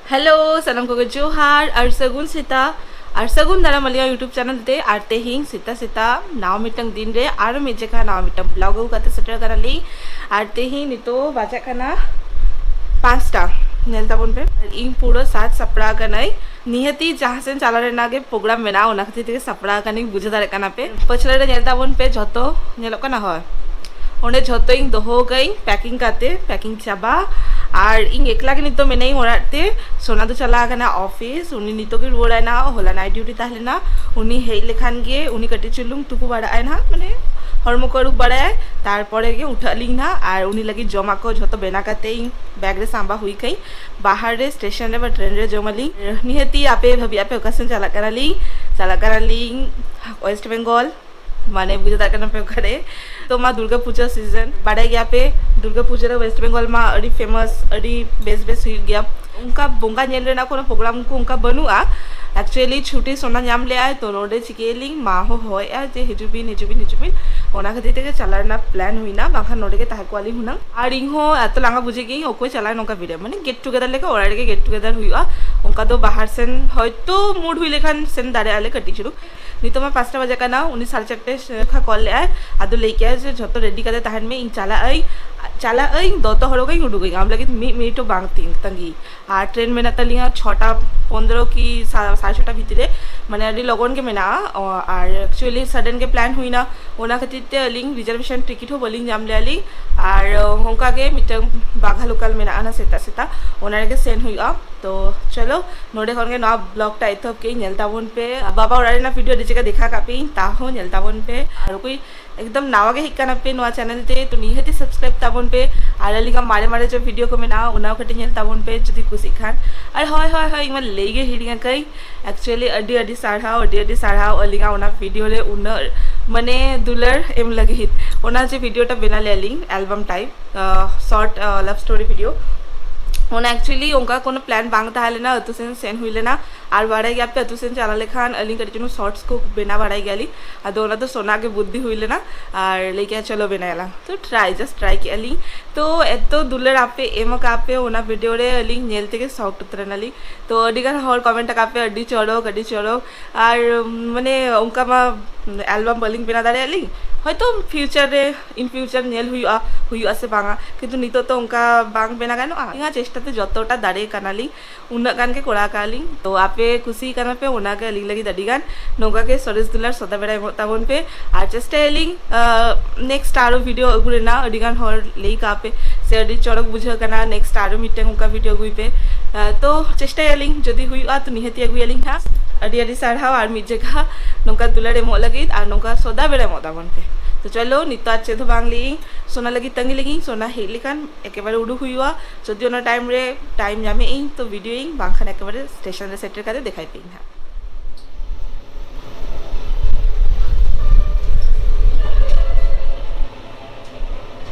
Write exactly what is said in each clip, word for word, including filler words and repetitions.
Hello, ᱥᱟᱱᱟᱢ ᱠᱚᱜᱮ ᱡᱚᱦᱟᱨ ᱟᱨ ᱥᱟᱹᱜᱩᱱ ᱥᱮᱛᱟᱜ ᱟᱨ ᱥᱟᱹᱜᱩᱱ ᱫᱟᱨᱟᱢ ᱟᱞᱤᱧᱟᱜ YouTube ᱪᱮᱱᱮᱞ ᱛᱮ᱾ ᱟᱨ ᱛᱮᱦᱮᱧ ᱥᱮᱛᱟᱜ ᱥᱮᱛᱟᱜ ᱱᱟᱣᱟ ᱢᱤᱫᱴᱟᱝ ᱫᱤᱱ ᱨᱮ ᱟᱨᱚ ᱢᱤᱫ ᱡᱟᱭᱜᱟ ᱱᱟᱣᱟ ᱢᱤᱫᱴᱟᱝ ᱵᱞᱚᱜ ᱟᱹᱜᱩ ᱠᱟᱛᱮ ᱥᱮᱴᱮᱨ ᱠᱟᱱᱟᱞᱤᱧ᱾ ᱟᱨ ᱛᱮᱦᱮᱧ ᱱᱤᱛᱚᱜ ᱵᱟᱡᱟᱜ ᱠᱟᱱᱟ ᱯᱟᱸᱪᱴᱟ᱾ ᱧᱮᱞ ᱛᱟᱵᱚᱱ ᱯᱮ, ᱤᱧ ᱯᱩᱨᱟᱹ ᱥᱟᱡᱽ ᱥᱟᱯᱲᱟᱣ ᱠᱟᱱᱟᱭ᱾ ᱱᱤᱦᱟᱹᱛᱤ ᱡᱟᱦᱟᱸ ᱥᱮᱱ ᱪᱟᱞᱟᱣ ᱨᱮᱱᱟᱜ ᱜᱮ ᱯᱨᱳᱜᱨᱟᱢ ᱢᱮᱱᱟᱜᱼᱟ, ᱚᱱᱟ ᱠᱷᱟᱹᱛᱤᱨ ᱛᱮᱜᱮ ᱥᱟᱯᱲᱟᱣ ᱠᱟᱱᱟᱧ, ᱵᱩᱡᱷᱟᱹᱣ ᱫᱟᱲᱮᱭᱟᱜ ᱠᱟᱱᱟ ᱯᱮ᱾ ᱯᱟᱹᱪᱷᱞᱟᱹ ᱨᱮ ᱧᱮᱞ ᱛᱟᱵᱚᱱ ᱯᱮ, ᱡᱷᱚᱛᱚ ᱧᱮᱞᱚᱜ ᱠᱟᱱᱟ᱾ ᱦᱳᱭ, ᱚᱸᱰᱮ ᱡᱷᱚᱛᱚ ᱤᱧ ᱫᱚᱦᱚ ᱠᱟᱜ ᱟᱹᱧ, ᱯᱮᱠᱤᱝ ᱠᱟᱛᱮ, ᱯᱮᱠᱤᱝ ᱪᱟᱵᱟ᱾ ᱟᱨ ᱤᱧ ᱮᱠᱞᱟ ᱜᱮ ᱱᱤᱛᱚᱜ ᱢᱮᱱᱟᱹᱧ ᱚᱲᱟᱜ ᱛᱮ᱾ ᱥᱳᱱᱟ ᱫᱚ ᱪᱟᱞᱟᱣ ᱠᱟᱱᱟ ᱚᱯᱷᱤᱥ, ᱩᱱᱤ ᱱᱤᱛᱚᱜ ᱜᱮ ᱨᱩᱣᱟᱹᱲ ᱮᱱᱟ, ᱦᱚᱞᱟ ᱱᱟᱭᱤᱴ ᱰᱤᱭᱩᱴᱤ ᱛᱟᱦᱮᱸ ᱞᱮᱱᱟ᱾ ᱩᱱᱤ ᱦᱮᱡ ᱞᱮᱠᱷᱟᱱ ᱜᱮ ᱩᱱᱤ ᱠᱟᱹᱴᱤᱡ ᱪᱩᱞᱩᱝ ᱛᱩᱯᱩ ᱵᱟᱲᱟᱜ ᱟᱭ ᱱᱟᱦᱟᱜ, ᱢᱟᱱᱮ ᱦᱚᱲᱢᱚ ᱠᱚ ᱟᱹᱨᱩᱵ ᱵᱟᱲᱟᱭᱟᱭ, ᱛᱟᱨᱯᱚᱨᱮ ᱜᱮ ᱩᱴᱷᱟᱹᱜ ᱟᱹᱞᱤᱧ ᱱᱟᱦᱟᱜ᱾ ᱟᱨ ᱩᱱᱤ ᱞᱟᱹᱜᱤᱫ ᱡᱚᱢᱟᱜ ᱠᱚ ᱡᱷᱚᱛᱚ ᱵᱮᱱᱟᱣ ᱠᱟᱛᱮ ᱤᱧ ᱵᱮᱜᱽ ᱨᱮ ᱥᱟᱢᱵᱟ ᱦᱩᱭ ᱠᱟᱹᱧ᱾ ᱵᱟᱦᱟᱨ ᱨᱮ ᱥᱴᱮᱥᱚᱱ ᱨᱮ ᱵᱟ ᱴᱨᱮᱱ ᱨᱮ ᱡᱚᱢ ᱟᱹᱞᱤᱧ᱾ ᱱᱤᱦᱟᱹᱛᱤ ᱟᱯᱮ ᱵᱷᱟᱹᱵᱤ ᱟᱯᱮ ᱚᱠᱟ ᱥᱮᱱ ᱪᱟᱞᱟᱜ ᱠᱟᱱᱟᱞᱤᱧ? ᱪᱟᱞᱟᱜ ᱠᱟᱱᱟᱞᱤᱧ ᱳᱭᱮᱥᱴ ᱵᱮᱝᱜᱚᱞ, ᱢᱟᱱᱮ ᱵᱩᱡᱷᱟᱹᱣ ᱫᱟᱲᱮᱭᱟᱜ ᱠᱟᱱᱟ ᱯᱮ ᱚᱠᱟᱨᱮ᱾ ᱛᱚ ᱢᱟ ᱫᱩᱨᱜᱟ ᱯᱩᱡᱟᱹ ᱥᱤᱡᱚᱱ, ᱵᱟᱲᱟᱭ ᱜᱮᱭᱟ ᱯᱮ ᱫᱩᱨᱜᱟ ᱯᱩᱡᱟᱹ ᱨᱮ ᱳᱭᱮᱥᱴ ᱵᱮᱝᱜᱚᱞ ᱢᱟ ᱟᱹᱰᱤ ᱯᱷᱮᱢᱟᱥ, ᱟᱹᱰᱤ ᱵᱮᱥ ᱵᱮᱥ ᱦᱩᱭᱩᱜ ᱜᱮᱭᱟ᱾ ᱚᱱᱠᱟ ᱵᱚᱸᱜᱟ ᱧᱮᱞ ᱨᱮᱱᱟᱜ ᱠᱳᱱᱳ ᱯᱨᱳᱜᱨᱟᱢ ᱠᱚ ᱚᱱᱠᱟ ᱵᱟᱹᱱᱩᱜᱼᱟ᱾ ᱮᱠᱪᱩᱭᱮᱞᱤ ᱪᱷᱩᱴᱤ ᱥᱳᱱᱟ ᱧᱟᱢ ᱞᱮᱜᱼᱟᱭ, ᱛᱚ ᱱᱚᱰᱮ ᱪᱤᱠᱟᱹᱭᱟᱞᱤᱧ, ᱢᱟ ᱦᱚᱸ ᱦᱚᱦᱚᱭᱮᱜᱼᱟ ᱡᱮ ᱦᱤᱡᱩᱜ ᱵᱤᱱ, ᱦᱤᱡᱩᱜ ᱵᱤᱱ, ᱦᱤᱡᱩᱜ ᱵᱤᱱ᱾ ᱚᱱᱟ ᱠᱷᱟᱹᱛᱤᱨ ᱛᱮᱜᱮ ᱪᱟᱞᱟᱣ ᱨᱮᱱᱟᱜ ᱯᱞᱟᱱ ᱦᱩᱭᱱᱟ, ᱵᱟᱝᱠᱷᱟᱱ ᱱᱚᱰᱮ ᱜᱮ ᱛᱟᱦᱮᱸ ᱠᱚᱜᱼᱟ ᱞᱤᱧ ᱦᱩᱱᱟᱹᱝ᱾ ᱟᱨ ᱤᱧ ᱦᱚᱸ ᱮᱛᱚ ᱞᱟᱸᱜᱟ ᱵᱩᱡᱷᱟᱹᱜ ᱜᱤᱭᱟᱹᱧ, ᱚᱠᱚᱭ ᱪᱟᱞᱟᱜᱼᱟ ᱱᱚᱝᱠᱟ ᱵᱤᱨᱮ, ᱢᱟᱱᱮ ᱜᱮᱴ ᱴᱩᱜᱮᱫᱟᱨ ᱞᱮᱠᱟ ᱚᱲᱟᱜ ᱨᱮᱜᱮ ᱜᱮᱴ ᱴᱩᱜᱮᱫᱟᱨ ᱦᱩᱭᱩᱜᱼᱟ᱾ ᱚᱱᱠᱟ ᱫᱚ ᱵᱟᱦᱟᱨ ᱥᱮᱱ ᱦᱚᱭᱛᱳ ᱢᱩᱰ ᱦᱩᱭ ᱞᱮᱠᱷᱟᱱ ᱥᱮᱱ ᱫᱟᱲᱮᱭᱟᱜᱼᱟ ᱞᱮ ᱠᱟᱹᱴᱤᱡ ᱪᱩᱞᱩᱝ᱾ ᱱᱤᱛᱚᱜ ᱢᱟ ᱯᱟᱸᱪᱴᱟ ᱵᱟᱡᱟᱜ ᱠᱟᱱᱟ, ᱩᱱᱤ ᱥᱟᱲᱮ ᱪᱟᱨᱴᱮ ᱥᱮ ᱠᱷᱟ ᱠᱚᱞ ᱞᱮᱜᱼᱟᱭ, ᱟᱫᱚ ᱞᱟᱹᱭ ᱠᱮᱜᱼᱟᱭ ᱡᱮ ᱡᱷᱚᱛᱚ ᱨᱮᱰᱤ ᱠᱟᱛᱮ ᱛᱟᱦᱮᱱ ᱢᱮ, ᱤᱧ ᱪᱟᱞᱟᱜ ᱟᱹᱧ, ᱪᱟᱞᱟᱜ ᱟᱹᱧ, ᱫᱚᱛᱚ ᱦᱚᱨᱚᱜᱟᱹᱧ, ᱩᱰᱩᱠᱟᱹᱧ, ᱟᱢ ᱞᱟᱹᱜᱤᱫ ᱢᱤᱫ ᱢᱤᱱᱤᱴ ᱦᱚᱸ ᱵᱟᱝ ᱛᱤᱧ ᱛᱟᱺᱜᱤ᱾ ᱟᱨ ᱴᱨᱮᱱ ᱢᱮᱱᱟᱜ ᱛᱟᱹᱞᱤᱧᱟ ᱪᱷᱚᱴᱟ ᱯᱚᱱᱫᱽᱨᱚ ᱠᱤ ᱥᱟ-, ᱥᱟᱲᱮ ᱪᱷᱚᱴᱟ ᱵᱷᱤᱛᱤᱨ ᱨᱮ, ᱢᱟᱱᱮ ᱟᱹᱰᱤ ᱞᱚᱜᱚᱱ ᱜᱮ ᱢᱮᱱᱟᱜᱼᱟ᱾ ᱚ, ᱟᱨ ᱮᱠᱪᱩᱭᱮᱞᱤ ᱥᱟᱰᱮᱱ ᱜᱮ ᱯᱞᱟᱱ ᱦᱩᱭᱱᱟ, ᱚᱱᱟ ᱠᱷᱟᱹᱛᱤᱨ ᱛᱮ ᱟᱹᱞᱤᱧ ᱨᱤᱡᱟᱨᱵᱷᱮᱥᱚᱱ ᱴᱤᱠᱤᱴ ᱦᱚᱸ ᱵᱟᱹᱞᱤᱧ ᱧᱟᱢ ᱞᱮᱜᱼᱟ ᱞᱤᱧ᱾ ᱟᱨ ᱚᱱᱠᱟ ᱜᱮ ᱢᱤᱫᱴᱟᱝ ᱵᱟᱜᱷᱟ ᱞᱳᱠᱟᱞ ᱢᱮᱱᱟᱜᱼᱟ ᱱᱟ ᱥᱮᱛᱟᱜ ᱥᱮᱛᱟᱜ, ᱚᱱᱟ ᱨᱮᱜᱮ ᱥᱮᱱ ᱦᱩᱭᱩᱜᱼᱟ᱾ ᱛᱚ ᱪᱚᱞᱚ, ᱱᱚᱰᱮ ᱠᱷᱚᱱ ᱜᱮ ᱱᱚᱣᱟ ᱵᱞᱚᱜ ᱴᱟ ᱮᱛᱚᱦᱚᱵ ᱠᱮᱜ ᱤᱧ, ᱧᱮᱞ ᱛᱟᱵᱚᱱ ᱯᱮ᱾ ᱵᱟᱵᱟ ᱚᱲᱟᱜ ᱨᱮᱱᱟᱜ ᱵᱷᱤᱰᱤᱭᱳ ᱟᱹᱰᱤ ᱡᱟᱭᱜᱟ ᱫᱮᱠᱷᱟ ᱠᱟᱜ ᱯᱮ ᱤᱧ, ᱛᱟᱦᱚᱸ ᱧᱮᱞ ᱛᱟᱵᱚᱱ ᱯᱮ᱾ ᱟᱨ ᱚᱠᱚᱭ ᱮᱠᱫᱚᱢ ᱱᱟᱣᱟ ᱜᱮ ᱦᱮᱡ ᱠᱟᱱᱟ ᱯᱮ ᱱᱚᱣᱟ ᱪᱮᱱᱮᱞ ᱛᱮ, ᱛᱚ ᱱᱤᱦᱟᱹᱛᱤ ᱥᱟᱵᱥᱠᱨᱟᱭᱤᱵ ᱛᱟᱵᱚᱱ ᱯᱮ᱾ ᱟᱨ ᱟᱹᱞᱤᱧᱟᱜ ᱢᱟᱨᱮ ᱢᱟᱨᱮ ᱡᱮ ᱵᱷᱤᱰᱤᱭᱳ ᱠᱚ ᱢᱮᱱᱟᱜᱼᱟ, ᱚᱱᱟ ᱦᱚᱸ ᱠᱟᱹᱴᱤᱡ ᱧᱮᱞ ᱛᱟᱵᱚᱱ ᱯᱮ ᱡᱩᱫᱤ ᱠᱩᱥᱤᱜ ᱠᱷᱟᱱ᱾ ᱟᱨ ᱦᱳᱭ, ᱦᱳᱭ, ᱦᱳᱭ, ᱤᱧ ᱢᱟ ᱞᱟᱹᱭ ᱜᱮ ᱦᱤᱲᱤᱧ ᱟᱠᱟᱫᱟᱹᱧ᱾ ᱮᱠᱪᱩᱭᱮᱞᱤ ᱟᱹᱰᱤ ᱟᱹᱰᱤ ᱥᱟᱨᱦᱟᱣ, ᱟᱹᱰᱤ ᱟᱹᱰᱤ ᱥᱟᱨᱦᱟᱣ ᱟᱹᱞᱤᱧᱟᱜ ᱚᱱᱟ ᱵᱷᱤᱰᱤᱭᱳ ᱨᱮ ᱩᱱᱟᱹᱜ ᱢᱟᱱᱮ ᱫᱩᱞᱟᱹᱲ ᱮᱢ ᱞᱟᱹᱜᱤᱫ᱾ ᱚᱱᱟ ᱡᱮ ᱵᱷᱤᱰᱤᱭᱳ ᱴᱟ ᱵᱮᱱᱟᱣ ᱞᱮᱜᱼᱟ ᱞᱤᱧ ᱮᱞᱵᱟᱢ ᱴᱟᱭᱤᱯ, ᱥᱚᱨᱴ ᱞᱟᱵᱷ ᱥᱴᱳᱨᱤ ᱵᱷᱤᱰᱤᱭᱳ, ᱚᱱᱟ actually ᱚᱱᱠᱟ ᱠᱳᱱᱳ plan ᱵᱟᱝ ᱛᱟᱦᱮᱸ ᱞᱮᱱᱟ, ᱟᱹᱛᱩ ᱥᱮᱱ ᱥᱮᱱ ᱦᱩᱭ ᱞᱮᱱᱟ᱾ ᱟᱨ ᱵᱟᱲᱟᱭ ᱜᱮᱭᱟᱯᱮ, ᱟᱹᱛᱩ ᱥᱮᱱ ᱪᱟᱞᱟᱣ ᱞᱮᱠᱷᱟᱱ ᱟᱹᱞᱤᱧ ᱠᱟᱹᱴᱤᱡ ᱪᱩᱞᱩᱝ shorts ᱠᱚ ᱵᱮᱱᱟᱣ ᱵᱟᱲᱟᱭ ᱜᱮᱭᱟᱞᱤᱧ᱾ ᱟᱫᱚ ᱚᱱᱟ ᱫᱚ ᱥᱳᱱᱟ ᱜᱮ ᱵᱩᱫᱽᱫᱷᱤ ᱦᱩᱭ ᱞᱮᱱᱟ, ᱟᱨ ᱞᱟᱹᱭ ᱠᱮᱫᱟ ᱪᱚᱞᱚ ᱵᱮᱱᱟᱣ ᱟᱞᱟᱝ᱾ ᱛᱚ try, just try ᱠᱮᱫᱼᱟ ᱞᱤᱧ᱾ ᱛᱚ ᱮᱛᱚ ᱫᱩᱞᱟᱹᱲ ᱟᱯᱮ ᱮᱢ ᱟᱠᱟᱫ ᱯᱮ, ᱚᱱᱟ video ᱨᱮ ᱟᱹᱞᱤᱧ ᱧᱮᱞ ᱛᱮᱜᱮ shocked ᱩᱛᱟᱹᱨ ᱮᱱᱟᱞᱤᱧ᱾ ᱛᱚ ᱟᱹᱰᱤ ᱜᱟᱱ ᱦᱚᱲ comment ᱟᱠᱟᱫ ᱯᱮ, "ᱟᱹᱰᱤ ᱪᱚᱨᱚᱠ, ᱟᱹᱰᱤ ᱪᱚᱨᱚᱠ", ᱟᱨ ᱢᱟᱱᱮ ᱚᱱᱠᱟ ᱢᱟ album ᱵᱟᱹᱞᱤᱧ ᱵᱮᱱᱟᱣ ᱫᱟᱲᱮᱭᱟᱜ ᱞᱤᱧ᱾ ᱦᱚᱭᱛᱳ future ᱨᱮ, in future ᱧᱮᱞ ᱦᱩᱭᱩᱜᱼᱟ, ᱦᱩᱭᱩᱜᱼᱟ ᱥᱮ ᱵᱟᱝᱟ, ᱠᱤᱱᱛᱩ ᱱᱤᱛᱚᱜ ᱛᱚ ᱚᱱᱠᱟ ᱵᱟᱝ ᱵᱮᱱᱟᱣ ᱜᱟᱱᱚᱜᱼᱟ᱾ ᱤᱧᱟᱹᱜ ᱪᱮᱥᱴᱟ ᱛᱮ ᱡᱚᱛᱚᱴᱟ ᱫᱟᱲᱮ ᱠᱟᱱᱟᱞᱤᱧ, ᱩᱱᱟᱹᱜ ᱜᱟᱱ ᱜᱮ ᱠᱚᱨᱟᱣ ᱠᱟᱜᱼᱟ ᱞᱤᱧ᱾ ᱛᱚ ᱟᱯᱮ ᱠᱩᱥᱤ ᱠᱟᱱᱟ ᱯᱮ, ᱚᱱᱟᱜᱮ ᱟᱹᱞᱤᱧ ᱞᱟᱹᱜᱤᱫ ᱟᱹᱰᱤ ᱜᱟᱱ᱾ ᱱᱚᱝᱠᱟ ᱜᱮ ᱥᱚᱨᱮᱥ ᱫᱩᱞᱟᱹᱲ ᱥᱚᱫᱟ ᱵᱮᱲᱟ ᱮᱢᱚᱜ ᱛᱟᱵᱚᱱ ᱯᱮ, ᱟᱨ ᱪᱮᱥᱴᱟᱭᱟᱞᱤᱧ, ᱟᱸ, next ᱟᱨᱚ video ᱟᱹᱜᱩ ᱨᱮᱱᱟᱜ᱾ ᱟᱹᱰᱤ ᱜᱟᱱ ᱦᱚᱲ ᱞᱟᱹᱭ ᱠᱟᱜᱼᱟ ᱯᱮ ᱥᱮ ᱟᱹᱰᱤ ᱪᱚᱨᱚᱠ ᱵᱩᱡᱷᱟᱹᱜ ᱠᱟᱱᱟ, next ᱟᱨᱚ ᱢᱤᱫᱴᱟᱝ ᱚᱱᱠᱟ video ᱟᱹᱜᱩᱭ ᱯᱮ᱾ ᱟᱸ, ᱛᱚ ᱪᱮᱥᱴᱟᱭᱟᱞᱤᱧ, ᱡᱩᱫᱤ ᱦᱩᱭᱩᱜᱼᱟ ᱛᱚ ᱱᱤᱦᱟᱹᱛᱤ ᱟᱹᱜᱩᱭᱟᱞᱤᱧ ᱦᱟᱸᱜ᱾ ᱟᱹᱰᱤ ᱟᱹᱰᱤ ᱥᱟᱨᱦᱟᱣ ᱟᱨ ᱢᱤᱫ ᱡᱟᱭᱜᱟ ᱱᱚᱝᱠᱟ ᱫᱩᱞᱟᱹᱲ ᱮᱢᱚᱜ ᱞᱟᱹᱜᱤᱫ ᱟᱨ ᱱᱚᱝᱠᱟ ᱥᱚᱫᱟ ᱵᱮᱲᱟ ᱮᱢᱚᱜ ᱛᱟᱵᱚᱱ ᱯᱮ᱾ ᱛᱚ ᱪᱚᱞᱚ, ᱱᱤᱛᱚᱜ ᱟᱨ ᱪᱮᱫ ᱦᱚᱸ ᱵᱟᱝ ᱞᱟᱹᱭᱟᱹᱧ, ᱥᱳᱱᱟ ᱞᱟᱹᱜᱤᱫ ᱛᱟᱺᱜᱤ ᱞᱟᱹᱜᱤᱫ᱾ ᱥᱳᱱᱟ ᱦᱮᱡ ᱞᱮᱠᱷᱟᱱ ᱮᱠᱮᱵᱟᱨᱮ ᱩᱰᱩᱠ ᱦᱩᱭᱩᱜᱼᱟ᱾ ᱡᱩᱫᱤ ᱚᱱᱟ time ᱨᱮ time ᱧᱟᱢᱮᱫ ᱟᱹᱧ ᱛᱚ video ᱟᱹᱧ, ᱵᱟᱝᱠᱷᱟᱱ ᱮᱠᱮᱵᱟᱨᱮ station ᱨᱮ ᱥᱮᱴᱮᱨ ᱠᱟᱛᱮ ᱫᱮᱠᱷᱟᱭ ᱯᱮ ᱟᱹᱧ ᱦᱟᱸᱜ᱾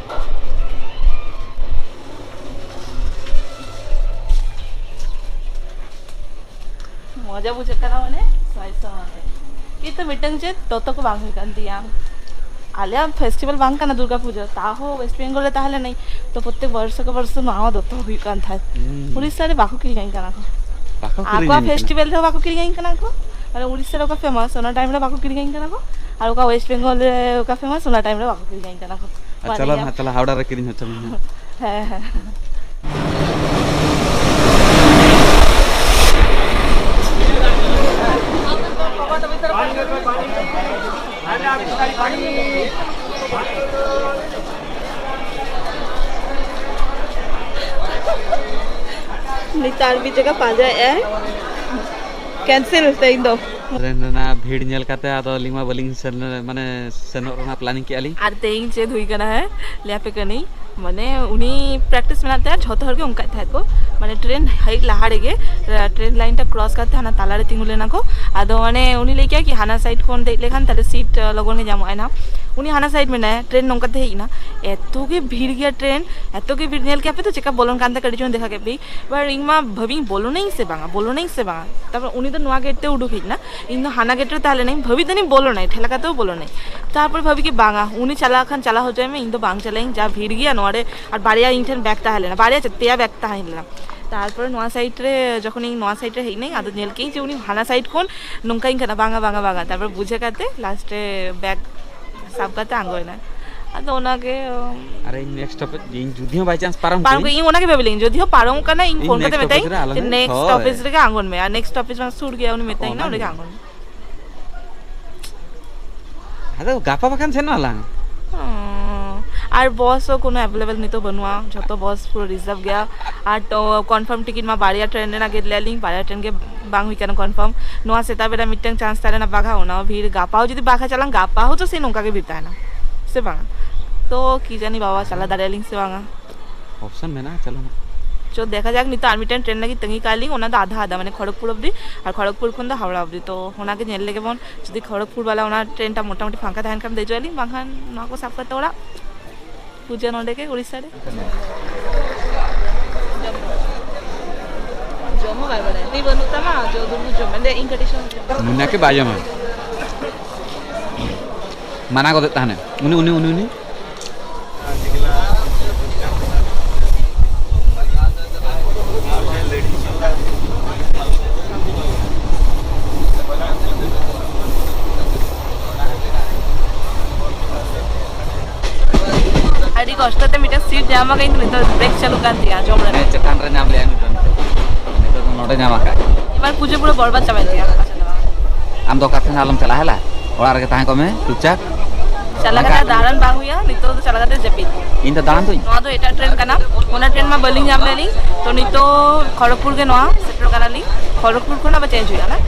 ᱢᱚᱡᱟ ᱵᱩᱡᱷᱟᱹᱜ ᱠᱟᱱᱟ ᱢᱟᱱᱮ ᱥᱚᱭ ᱥᱚ ᱟᱛᱮ᱾ ᱠᱤᱱᱛᱩ ᱢᱤᱫᱴᱟᱝ ᱪᱮᱫ ᱫᱚᱛᱚ ᱠᱚ ᱵᱟᱝ ᱦᱩᱭ ᱠᱟᱱ ᱛᱤᱧᱟ᱾ ᱟᱞᱮᱭᱟᱜ festival ᱵᱟᱝ ᱠᱟᱱᱟ ᱫᱩᱨᱜᱟ ᱯᱩᱡᱟᱹ, ᱛᱟᱦᱚᱸ West Bengal ᱨᱮ ᱛᱟᱦᱮᱸ ᱞᱮᱱᱟᱹᱧ, ᱛᱚ ᱯᱨᱚᱛᱮᱠ ᱵᱚᱨᱥᱚ ᱠᱮ ᱵᱚᱨᱥᱚ ᱱᱟᱣᱟ ᱫᱚᱛᱚ ᱦᱩᱭᱩᱜ ᱠᱟᱱ ᱛᱟᱦᱮᱸᱫ᱾ ᱦᱩᱸ᱾ ᱩᱲᱤᱥᱥᱟ ᱨᱮ ᱵᱟᱠᱚ ᱠᱤᱨᱤᱧ ᱟᱹᱧ ᱠᱟᱱᱟ ᱠᱚ᱾ ᱵᱟᱠᱚ ᱠᱤᱨᱤᱧ ᱟᱠᱚᱣᱟᱜ ᱟᱹᱧ ᱠᱟᱱᱟ᱾ Festival ᱨᱮᱦᱚᱸ ᱵᱟᱠᱚ ᱠᱤᱨᱤᱧ ᱟᱹᱧ ᱠᱟᱱᱟ ᱠᱚ, ᱢᱟᱱᱮ ᱩᱲᱤᱥᱥᱟ ᱨᱮ ᱚᱠᱟ famous ᱚᱱᱟ time ᱨᱮ ᱵᱟᱠᱚ ᱠᱤᱨᱤᱧ ᱟᱹᱧ ᱠᱟᱱᱟ ᱠᱚ, ᱟᱨ ᱚᱠᱟ West Bengal ᱨᱮ ᱚᱠᱟ famous ᱚᱱᱟ time ᱨᱮ ᱵᱟᱠᱚ ᱠᱤᱨᱤᱧ ᱟᱹᱧ ᱠᱟᱱᱟ ᱠᱚ᱾ ᱟᱨ ᱪᱚᱞᱚ ᱵᱟᱨᱭᱟ ᱱᱟᱦᱟᱜ ᱛᱟᱦᱞᱮ ᱦᱟᱣᱲᱟ ᱨᱮ ᱠᱤᱨᱤᱧ ᱦᱚᱪᱚ ᱢᱮ ᱦᱟᱸᱜ᱾ ᱦᱮᱸ, ᱦᱮᱸ᱾ ᱱᱮᱛᱟᱨ ᱢᱤᱫ ᱡᱟᱭᱜᱟ ᱯᱟᱸᱡᱟᱭᱮᱫᱼᱟᱭ, cancel ᱛᱮᱦᱮᱧ ᱫᱚ᱾ ᱴᱨᱮᱱ ᱨᱮᱱᱟᱜ ᱵᱷᱤᱲ ᱧᱮᱞ ᱠᱟᱛᱮ ᱟᱫᱚ ᱟᱹᱞᱤᱧ ᱢᱟ ᱵᱟᱹᱞᱤᱧ ᱥᱮᱱ, ᱢᱟᱱᱮ ᱥᱮᱱᱚᱜ ᱨᱮᱱᱟᱜ planning ᱠᱮᱜᱼᱟ ᱞᱤᱧ᱾ ᱟᱨ ᱛᱮᱦᱮᱧ ᱪᱮᱫ ᱦᱩᱭ ᱠᱟᱱᱟ, ᱦᱮᱸ, ᱞᱟᱹᱭ ᱟᱯᱮ ᱠᱟᱹᱱᱟᱹᱧ᱾ ᱢᱟᱱᱮ ᱩᱱᱤ practice ᱢᱮᱱᱟᱜ ᱛᱟᱭᱟ, ᱡᱷᱚᱛᱚ ᱦᱚᱲ ᱜᱮ ᱚᱱᱠᱟᱭᱮᱫ ᱛᱟᱦᱮᱸᱫ ᱠᱚ, ᱢᱟᱱᱮ ᱴᱨᱮᱱ ᱦᱮᱡ ᱞᱟᱦᱟ ᱨᱮᱜᱮ, ᱴᱨᱮᱱ line ᱴᱟ cross ᱠᱟᱛᱮ ᱦᱟᱱᱟ ᱛᱟᱞᱟᱨᱮ ᱛᱤᱸᱜᱩ ᱞᱮᱱᱟ ᱠᱚ᱾ ᱟᱫᱚ ᱢᱟᱱᱮ ᱩᱱᱤ ᱞᱟᱹᱭ ᱠᱮᱜᱼᱟ ᱠᱤ ᱦᱟᱱᱟ side ᱠᱷᱚᱱ ᱫᱮᱡ ᱞᱮᱠᱷᱟᱱ ᱛᱟᱦᱞᱮ seat, ᱟᱸ, ᱞᱚᱜᱚᱱ ᱜᱮ ᱧᱟᱢᱚᱜᱼᱟ ᱱᱟ᱾ ᱩᱱᱤ ᱦᱟᱱᱟ ᱥᱟᱭᱤᱰ ᱢᱮᱱᱟᱭᱟ, ᱴᱨᱮᱱ ᱱᱚᱝᱠᱟᱛᱮ ᱦᱮᱡ ᱮᱱᱟ, ᱮᱛᱚ ᱜᱮ ᱵᱷᱤᱲ ᱜᱮᱭᱟ ᱴᱨᱮᱱ, ᱮᱛᱚ ᱜᱮ ᱵᱷᱤᱲ, ᱧᱮᱞ ᱠᱮᱫᱟ ᱯᱮ ᱛᱚ ᱪᱮᱠᱟ ᱵᱚᱞᱚᱱ ᱠᱟᱱ ᱛᱮ ᱠᱟᱹᱴᱤᱡ ᱪᱩᱞᱩᱝ ᱫᱮᱠᱷᱟ ᱠᱮᱫ ᱯᱮ᱾ ᱮᱵᱟᱨ ᱤᱧ ᱢᱟ ᱵᱷᱟᱹᱵᱤᱧ ᱵᱚᱞᱚᱱᱟᱹᱧ ᱥᱮ ᱵᱟᱝᱟ, ᱵᱚᱞᱚᱱᱟᱹᱧ ᱥᱮ ᱵᱟᱝᱟ, ᱛᱟᱨᱯᱚᱨ ᱩᱱᱤ ᱫᱚ ᱱᱚᱣᱟ ᱜᱮᱴ ᱛᱮ ᱩᱰᱩᱠ ᱦᱮᱡ ᱮᱱᱟ, ᱤᱧ ᱫᱚ ᱦᱟᱱᱟ ᱜᱮᱴ ᱨᱮ ᱛᱟᱦᱮᱸ ᱞᱮᱱᱟᱹᱧ, ᱵᱷᱟᱹᱵᱤ ᱫᱟᱹᱧ ᱵᱚᱞᱚᱱᱟᱹᱧ, ᱴᱷᱮᱞᱟ ᱠᱟᱛᱮ ᱵᱚᱞᱚᱱᱟᱹᱧ᱾ ᱛᱟᱨᱯᱚᱨ ᱵᱷᱟᱹᱵᱤ ᱠᱤ ᱵᱟᱝᱟ, ᱩᱱᱤ ᱪᱟᱞᱟᱣ ᱠᱷᱟᱱ ᱪᱟᱞᱟᱣ ᱦᱚᱪᱚᱭ ᱢᱮ, ᱤᱧ ᱫᱚ ᱵᱟᱝ ᱪᱟᱞᱟᱜ ᱤᱧ, ᱡᱟ ᱵᱷᱤᱲ ᱜᱮᱭᱟ ᱱᱚᱣᱟ ᱨᱮ, ᱟᱨ ᱵᱟᱨᱭᱟ ᱤᱧ ᱴᱷᱮᱱ ᱵᱮᱜᱽ ᱛᱟᱦᱮᱸ ᱞᱮᱱᱟ, ᱵᱟᱨᱭᱟ ᱪᱮᱫ ᱯᱮᱭᱟ ᱵᱮᱜᱽ ᱛᱟᱦᱮᱸ ᱞᱮᱱᱟ᱾ ᱛᱟᱨᱯᱚᱨ ᱱᱚᱣᱟ ᱥᱟᱭᱤᱰ ᱨᱮ ᱡᱚᱠᱷᱚᱱ ᱤᱧ ᱱᱚᱣᱟ ᱥᱟᱭᱤᱰ ᱨᱮ ᱦᱮᱡ ᱮᱱᱟᱹᱧ, ᱟᱫᱚ ᱧᱮᱞ ᱠᱮᱫᱟᱹᱧ ᱡᱮ ᱩᱱᱤ ᱦᱟᱱᱟ ᱥᱟᱭᱤᱰ ᱠᱷᱚᱱ ᱱᱚᱝᱠᱟᱧ ᱠᱟᱱᱟ, ᱵᱟᱝᱟ ᱵᱟᱝᱟ ᱵᱟᱝᱟ, ᱛᱟᱨᱯᱚᱨ ᱵᱩᱡᱷᱟᱹᱣ ᱠᱟᱛᱮ ᱞᱟᱥᱴ ᱨᱮ ᱵᱮᱜᱽ ᱥᱟᱵ ᱠᱟᱛᱮ ᱟᱬᱜᱚᱭᱮᱱᱟ᱾ ᱟᱫᱚ ᱚᱱᱟᱜᱮ, ᱩᱢ, ᱟᱨᱮ, ᱤᱧ ᱱᱮᱠᱥᱴ ᱥᱴᱚᱯᱮᱡᱽ, ᱤᱧ ᱡᱩᱫᱤ ᱦᱚᱸ ᱵᱟᱭ ᱪᱟᱱᱥ ᱯᱟᱨᱚᱢ ᱯᱟᱨᱚᱢ ᱠᱟᱹᱧ, ᱠᱟᱜ ᱤᱧ, ᱚᱱᱟᱜᱮ ᱵᱷᱟᱹᱵᱤ ᱞᱮᱫᱟᱹᱧ, ᱡᱩᱫᱤ ᱦᱚᱸ ᱯᱟᱨᱚᱢ ᱠᱟᱱᱟ, ᱤᱧ ᱤᱧ ᱯᱷᱳᱱ ᱠᱟᱛᱮ ᱱᱮᱠᱥᱴ ᱢᱮᱛᱟᱭᱟᱹᱧ ᱥᱴᱚᱯᱮᱡᱽ ᱨᱮ ᱟᱞᱚ ᱡᱮ ᱱᱮᱧ, ᱱᱮᱠᱥᱴ ᱦᱳᱭ᱾ ᱥᱴᱚᱯᱮᱡᱽ ᱨᱮᱜᱮ ᱟᱬᱜᱚᱱ ᱢᱮ, ᱟᱨ ᱱᱮᱠᱥᱴ ᱥᱴᱚᱯᱮᱡᱽ ᱢᱟ ᱥᱩᱨ ᱜᱮᱭᱟ, ᱩᱱᱤ ᱢᱮᱛᱟᱹᱧ ᱠᱟᱱᱟ ᱚᱸᱰᱮ ᱜᱮ ᱚᱱᱟᱜᱮ᱾ ᱟᱬᱜᱚᱱ ᱢᱮ᱾ ᱟᱫᱚ ᱜᱟᱯᱟ ᱵᱟᱠᱷᱟᱱ ᱥᱮᱱᱚᱜ ᱟᱞᱟᱝ᱾ ᱚ, ᱟᱨ ᱵᱚᱥ ᱦᱚᱸ ᱠᱳᱱᱳ ᱮᱵᱮᱞᱮᱵᱮᱞ ᱱᱤᱛᱚᱜ ᱵᱟᱹᱱᱩᱜᱼᱟ, ᱡᱷᱚᱛᱚ ᱵᱚᱥ ᱯᱩᱨᱟᱹ ᱨᱤᱡᱟᱨᱵᱷ ᱜᱮᱭᱟ᱾ ᱟᱨ ᱛᱚ ᱠᱚᱱᱯᱷᱟᱨᱢ ᱴᱤᱠᱤᱴ ᱢᱟ ᱵᱟᱨᱭᱟ ᱴᱨᱮᱱ ᱨᱮᱱᱟᱜ ᱜᱮᱫ ᱞᱮᱭᱟ ᱞᱤᱧ, ᱵᱟᱨᱭᱟ ᱴᱨᱮᱱ ᱜᱮ ᱵᱟᱝ ᱦᱩᱭ ᱠᱟᱱᱟ ᱠᱚᱱᱯᱷᱟᱨᱢ᱾ ᱱᱚᱣᱟ ᱥᱮᱛᱟᱜ ᱵᱮᱲᱟ ᱢᱤᱫᱴᱟᱝ ᱪᱟᱱᱥ ᱛᱟᱦᱮᱸ ᱞᱮᱱᱟ ᱵᱟᱜᱷᱟ, ᱚᱱᱟ ᱦᱚᱸ ᱵᱷᱤᱲ, ᱜᱟᱯᱟ ᱦᱚᱸ ᱡᱩᱫᱤ ᱵᱟᱜᱷᱟ ᱪᱟᱞᱟᱝ, ᱜᱟᱯᱟ ᱦᱚᱸ ᱛᱚ ᱥᱮᱭ ᱱᱚᱝᱠᱟ ᱜᱮ ᱵᱷᱤᱲ ᱛᱟᱦᱮᱱᱟ, ᱥᱮ ᱵᱟᱝᱟ? ᱛᱚ ᱠᱤ ᱡᱟᱹᱱᱤ ᱵᱟᱵᱟ ᱪᱟᱞᱟᱣ ᱫᱟᱲᱮᱭᱟᱞᱤᱧ ᱥᱮ ᱵᱟᱝᱟ᱾ ᱚᱯᱥᱚᱱ ᱢᱮᱱᱟᱜᱼᱟ, ᱪᱟᱞᱟᱜ ᱢᱮ᱾ ᱪᱚ ᱫᱮᱠᱷᱟ ᱡᱟᱠ, ᱱᱤᱛᱚᱜ ᱟᱨ ᱢᱤᱫᱴᱮᱱ ᱴᱨᱮᱱ ᱞᱟᱹᱜᱤᱫ ᱛᱟᱺᱜᱤ ᱠᱟᱜ ᱞᱤᱧ, ᱚᱱᱟ ᱫᱚ ᱟᱫᱷᱟ ᱟᱫᱷᱟ, ᱢᱟᱱᱮ ᱠᱷᱚᱲᱚᱜᱽᱯᱩᱨ ᱚᱵᱫᱤ, ᱟᱨ ᱠᱷᱚᱲᱚᱜᱽᱯᱩᱨ ᱠᱷᱚᱱ ᱫᱚ ᱦᱟᱣᱲᱟ ᱚᱵᱫᱤ᱾ ᱛᱚ ᱚᱱᱟᱜᱮ ᱧᱮᱞ ᱞᱮᱜᱮ ᱵᱚᱱ, ᱡᱩᱫᱤ ᱠᱷᱚᱲᱚᱜᱽᱯᱩᱨ ᱵᱟᱞᱟ ᱚᱱᱟ ᱴᱨᱮᱱ ᱴᱟ ᱢᱚᱴᱟᱢᱩᱴᱤ ᱯᱷᱟᱸᱠᱟ ᱛᱟᱦᱮᱱ ᱠᱷᱟᱱ ᱫᱮᱡᱚᱜ ᱟᱹᱞᱤᱧ, ᱵᱟᱝᱠᱷᱟᱱ ᱱᱚᱣᱟ ᱠᱚ ᱥᱟᱵ ᱠᱟᱛᱮ ᱚᱲᱟᱜ᱾ ᱯᱩᱡᱟᱹ ᱱᱚᱰᱮ ᱜᱮ ᱩᱲᱤᱥᱥᱟ ᱨᱮ᱾ ᱡᱚᱢ ᱦᱚᱸ ᱵᱟᱭ ᱵᱟᱲᱟᱭᱟ᱾ ᱱᱩᱭ ᱵᱟᱹᱱᱩᱜ ᱛᱟᱢᱟ, ᱡᱚ ᱫᱩᱨᱵᱩ ᱡᱚᱢ ᱢᱮ᱾ ᱫᱮ, ᱤᱧ ᱠᱟᱹᱴᱤᱡ ᱥᱚᱢᱚᱭ ᱡᱚᱢ᱾ ᱢᱩᱱᱟ ᱠᱤ ᱵᱟᱭ ᱡᱚᱢᱟ? ᱢᱟᱱᱟ ᱜᱚᱫᱮᱫ ᱛᱟᱦᱮᱱᱮ᱾ ᱩᱱᱤ, ᱩᱱᱤ, ᱩᱱᱤ, ᱩᱱᱤ᱾ ᱟᱹᱰᱤ ᱠᱚᱥᱴᱚ ᱛᱮ ᱢᱤᱫᱴᱟᱝ ᱥᱤᱴ ᱧᱟᱢ ᱟᱠᱟᱫᱟᱹᱧ, ᱱᱤᱛᱚᱜ ᱵᱨᱮᱠ ᱪᱟᱹᱞᱩᱜ ᱠᱟᱱ ᱛᱤᱧᱟ, ᱡᱚᱢ ᱨᱮᱱᱟᱜ᱾ ᱦᱮᱸ, ᱪᱮᱛᱟᱱ ᱨᱮ ᱧᱟᱢ ᱞᱮᱭᱟ ᱱᱤᱛᱚᱜ, ᱱᱤᱛᱚᱜ᱾ ᱱᱤᱛᱚᱜ ᱫᱚ ᱱᱚᱰᱮ ᱧᱟᱢ ᱟᱠᱟᱫ᱾ ᱮᱵᱟᱨ ᱯᱩᱡᱟᱹ ᱯᱩᱨᱟᱹ ᱵᱚᱨᱵᱟᱫ ᱪᱟᱵᱟᱭᱮᱱ ᱛᱤᱧᱟ᱾ ᱟᱢ ᱫᱚ ᱚᱠᱟ ᱥᱮᱱ ᱟᱞᱚᱢ ᱪᱟᱞᱟᱜᱼᱟ, ᱦᱮᱞᱟ? ᱚᱲᱟᱜ ᱨᱮᱜᱮ ᱛᱟᱦᱮᱸ ᱠᱚᱜ ᱢᱮ, ᱪᱩᱯᱪᱟᱯ᱾ ᱪᱟᱞᱟᱣ ᱠᱟᱛᱮ ᱫᱟᱬᱟᱱ ᱵᱟᱝ ᱦᱩᱭᱩᱜᱼᱟ, ᱱᱤᱛᱚᱜ ᱫᱚ ᱪᱟᱞᱟᱣ ᱠᱟᱛᱮ ᱡᱟᱹᱯᱤᱫ᱾ ᱤᱧ ᱫᱚ ᱫᱟᱬᱟᱱ ᱫᱩᱧ᱾ ᱱᱚᱣᱟ ᱫᱚ ᱮᱴᱟᱜ ᱴᱨᱮᱱ ᱠᱟᱱᱟ, ᱚᱱᱟ ᱴᱨᱮᱱ ᱢᱟ ᱵᱟᱹᱞᱤᱧ ᱧᱟᱢ ᱞᱮᱫ ᱞᱤᱧ᱾ ᱛᱚ ᱱᱤᱛᱚᱜ ᱠᱷᱚᱲᱚᱜᱽᱯᱩᱨ ᱜᱮ ᱱᱚᱣᱟ ᱥᱮᱴᱮᱨ ᱠᱟᱱᱟᱞᱤᱧ, ᱠᱷᱚᱲᱚᱜᱽᱯᱩᱨ ᱠᱷᱚᱱ ᱟᱵᱟᱨ ᱪᱮᱧᱡᱽ ᱦᱩᱭᱩᱜᱼᱟ ᱱᱟ᱾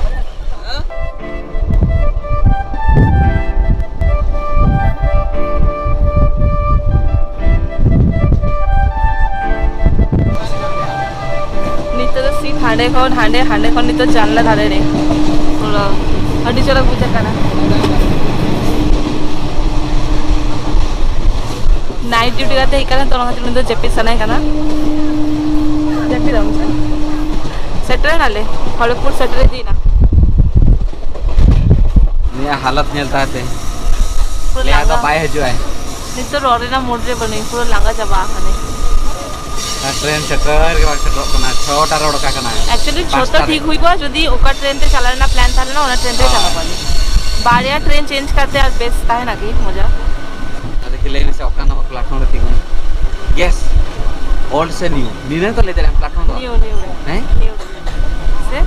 ᱱᱤᱛᱚᱜ ᱫᱚ ᱥᱤᱴ ᱦᱟᱸᱰᱮ ᱠᱷᱚᱱ ᱦᱟᱸᱰᱮ, ᱦᱟᱸᱰᱮ ᱠᱷᱚᱱ ᱱᱤᱛᱚᱜ ᱡᱟᱱᱞᱟ ᱫᱷᱟᱨᱮ ᱨᱮ᱾ ᱯᱩᱨᱟᱹ ᱟᱹᱰᱤ ᱪᱚᱨᱚᱠ ᱵᱩᱡᱷᱟᱹᱜ ᱠᱟᱱᱟ᱾ ᱱᱟᱭᱤᱴ ᱰᱤᱭᱩᱴᱤ ᱠᱟᱛᱮ ᱦᱮᱡ ᱠᱟᱱᱟ, ᱛᱚ ᱚᱱᱟ ᱠᱷᱟᱹᱛᱤᱨ ᱩᱱᱤ ᱫᱚ ᱡᱟᱹᱯᱤᱫ ᱥᱟᱱᱟᱭᱮ ᱠᱟᱱᱟ᱾ ᱡᱟᱹᱯᱤᱫ ᱟᱢ ᱥᱮ? ᱥᱮᱴᱮᱨ ᱮᱱᱟᱞᱮ, ᱠᱷᱚᱲᱚᱜᱽᱯᱩᱨ ᱥᱮᱴᱮᱨ ᱤᱫᱤᱭᱮᱱᱟ᱾ ᱩᱱᱤᱭᱟᱜ ᱦᱟᱞᱚᱛ ᱧᱮᱞ ᱛᱟᱭ ᱯᱮ᱾ ᱯᱩᱨᱟᱹ ᱞᱟᱹᱭᱟ ᱫᱚ ᱞᱟᱸᱜᱟ᱾ ᱵᱟᱭ ᱦᱤᱡᱩᱜᱼᱟᱭ᱾ ᱱᱤᱛᱚᱜ ᱨᱚᱲ ᱨᱮᱱᱟᱜ ᱢᱩᱰ ᱨᱮ ᱵᱟᱹᱱᱩᱧ, ᱯᱩᱨᱟᱹ ᱞᱟᱸᱜᱟ ᱪᱟᱵᱟ ᱟᱠᱟᱱᱟᱹᱧ᱾ ᱟᱨ ᱴᱨᱮᱱ ᱥᱮᱴᱮᱨ ᱜᱮ ᱵᱟᱝ ᱥᱮᱴᱮᱨᱚᱜ ᱠᱟᱱᱟ, ᱪᱷᱚᱴᱟ ᱨᱮ ᱚᱰᱚᱠ ᱟᱠᱟᱱᱟ᱾ ᱮᱠᱪᱩᱭᱮᱞᱤ ᱡᱷᱚᱛᱚ ᱯᱟᱸᱪᱴᱟ ᱨᱮ᱾ ᱴᱷᱤᱠ ᱦᱩᱭ ᱠᱚᱜᱼᱟ ᱡᱩᱫᱤ ᱚᱠᱟ ᱴᱨᱮᱱ ᱛᱮ ᱪᱟᱞᱟᱣ ᱨᱮᱱᱟᱜ ᱯᱞᱟᱱ ᱛᱟᱦᱮᱸ ᱞᱮᱱᱟ, ᱚᱱᱟ ᱴᱨᱮᱱ ᱛᱮ ᱦᱳᱭ᱾ ᱪᱟᱞᱟᱣ ᱠᱚᱜᱼᱟ ᱞᱮ᱾ ᱵᱟᱨᱭᱟ ᱴᱨᱮᱱ ᱪᱮᱧᱡᱽ ᱠᱟᱛᱮ ᱟᱨ ᱵᱮᱥ ᱛᱟᱦᱮᱱᱟ ᱠᱤ ᱢᱚᱡᱟ? ᱟᱫᱚ ᱠᱤ ᱞᱟᱹᱭ ᱢᱮᱥᱮ, ᱚᱠᱟ ᱱᱚᱣᱟ ᱯᱞᱟᱴᱯᱷᱚᱨᱢ ᱨᱮ ᱛᱤᱸᱜᱩᱱᱟ? ᱜᱮᱥ, ᱳᱞᱰ ᱥᱮ ᱱᱤᱭᱩ? ᱱᱤᱭᱩ ᱛᱚ ᱞᱟᱹᱭ ᱫᱟᱲᱮᱭᱟᱜᱼᱟ ᱯᱞᱟᱴᱯᱷᱚᱨᱢ ᱫᱚ᱾ ᱱᱤᱭᱩ, ᱱᱤᱭᱩ ᱨᱮ᱾ ᱦᱮᱸ? ᱱᱤᱭᱩ ᱨᱮ᱾ ᱥᱮ?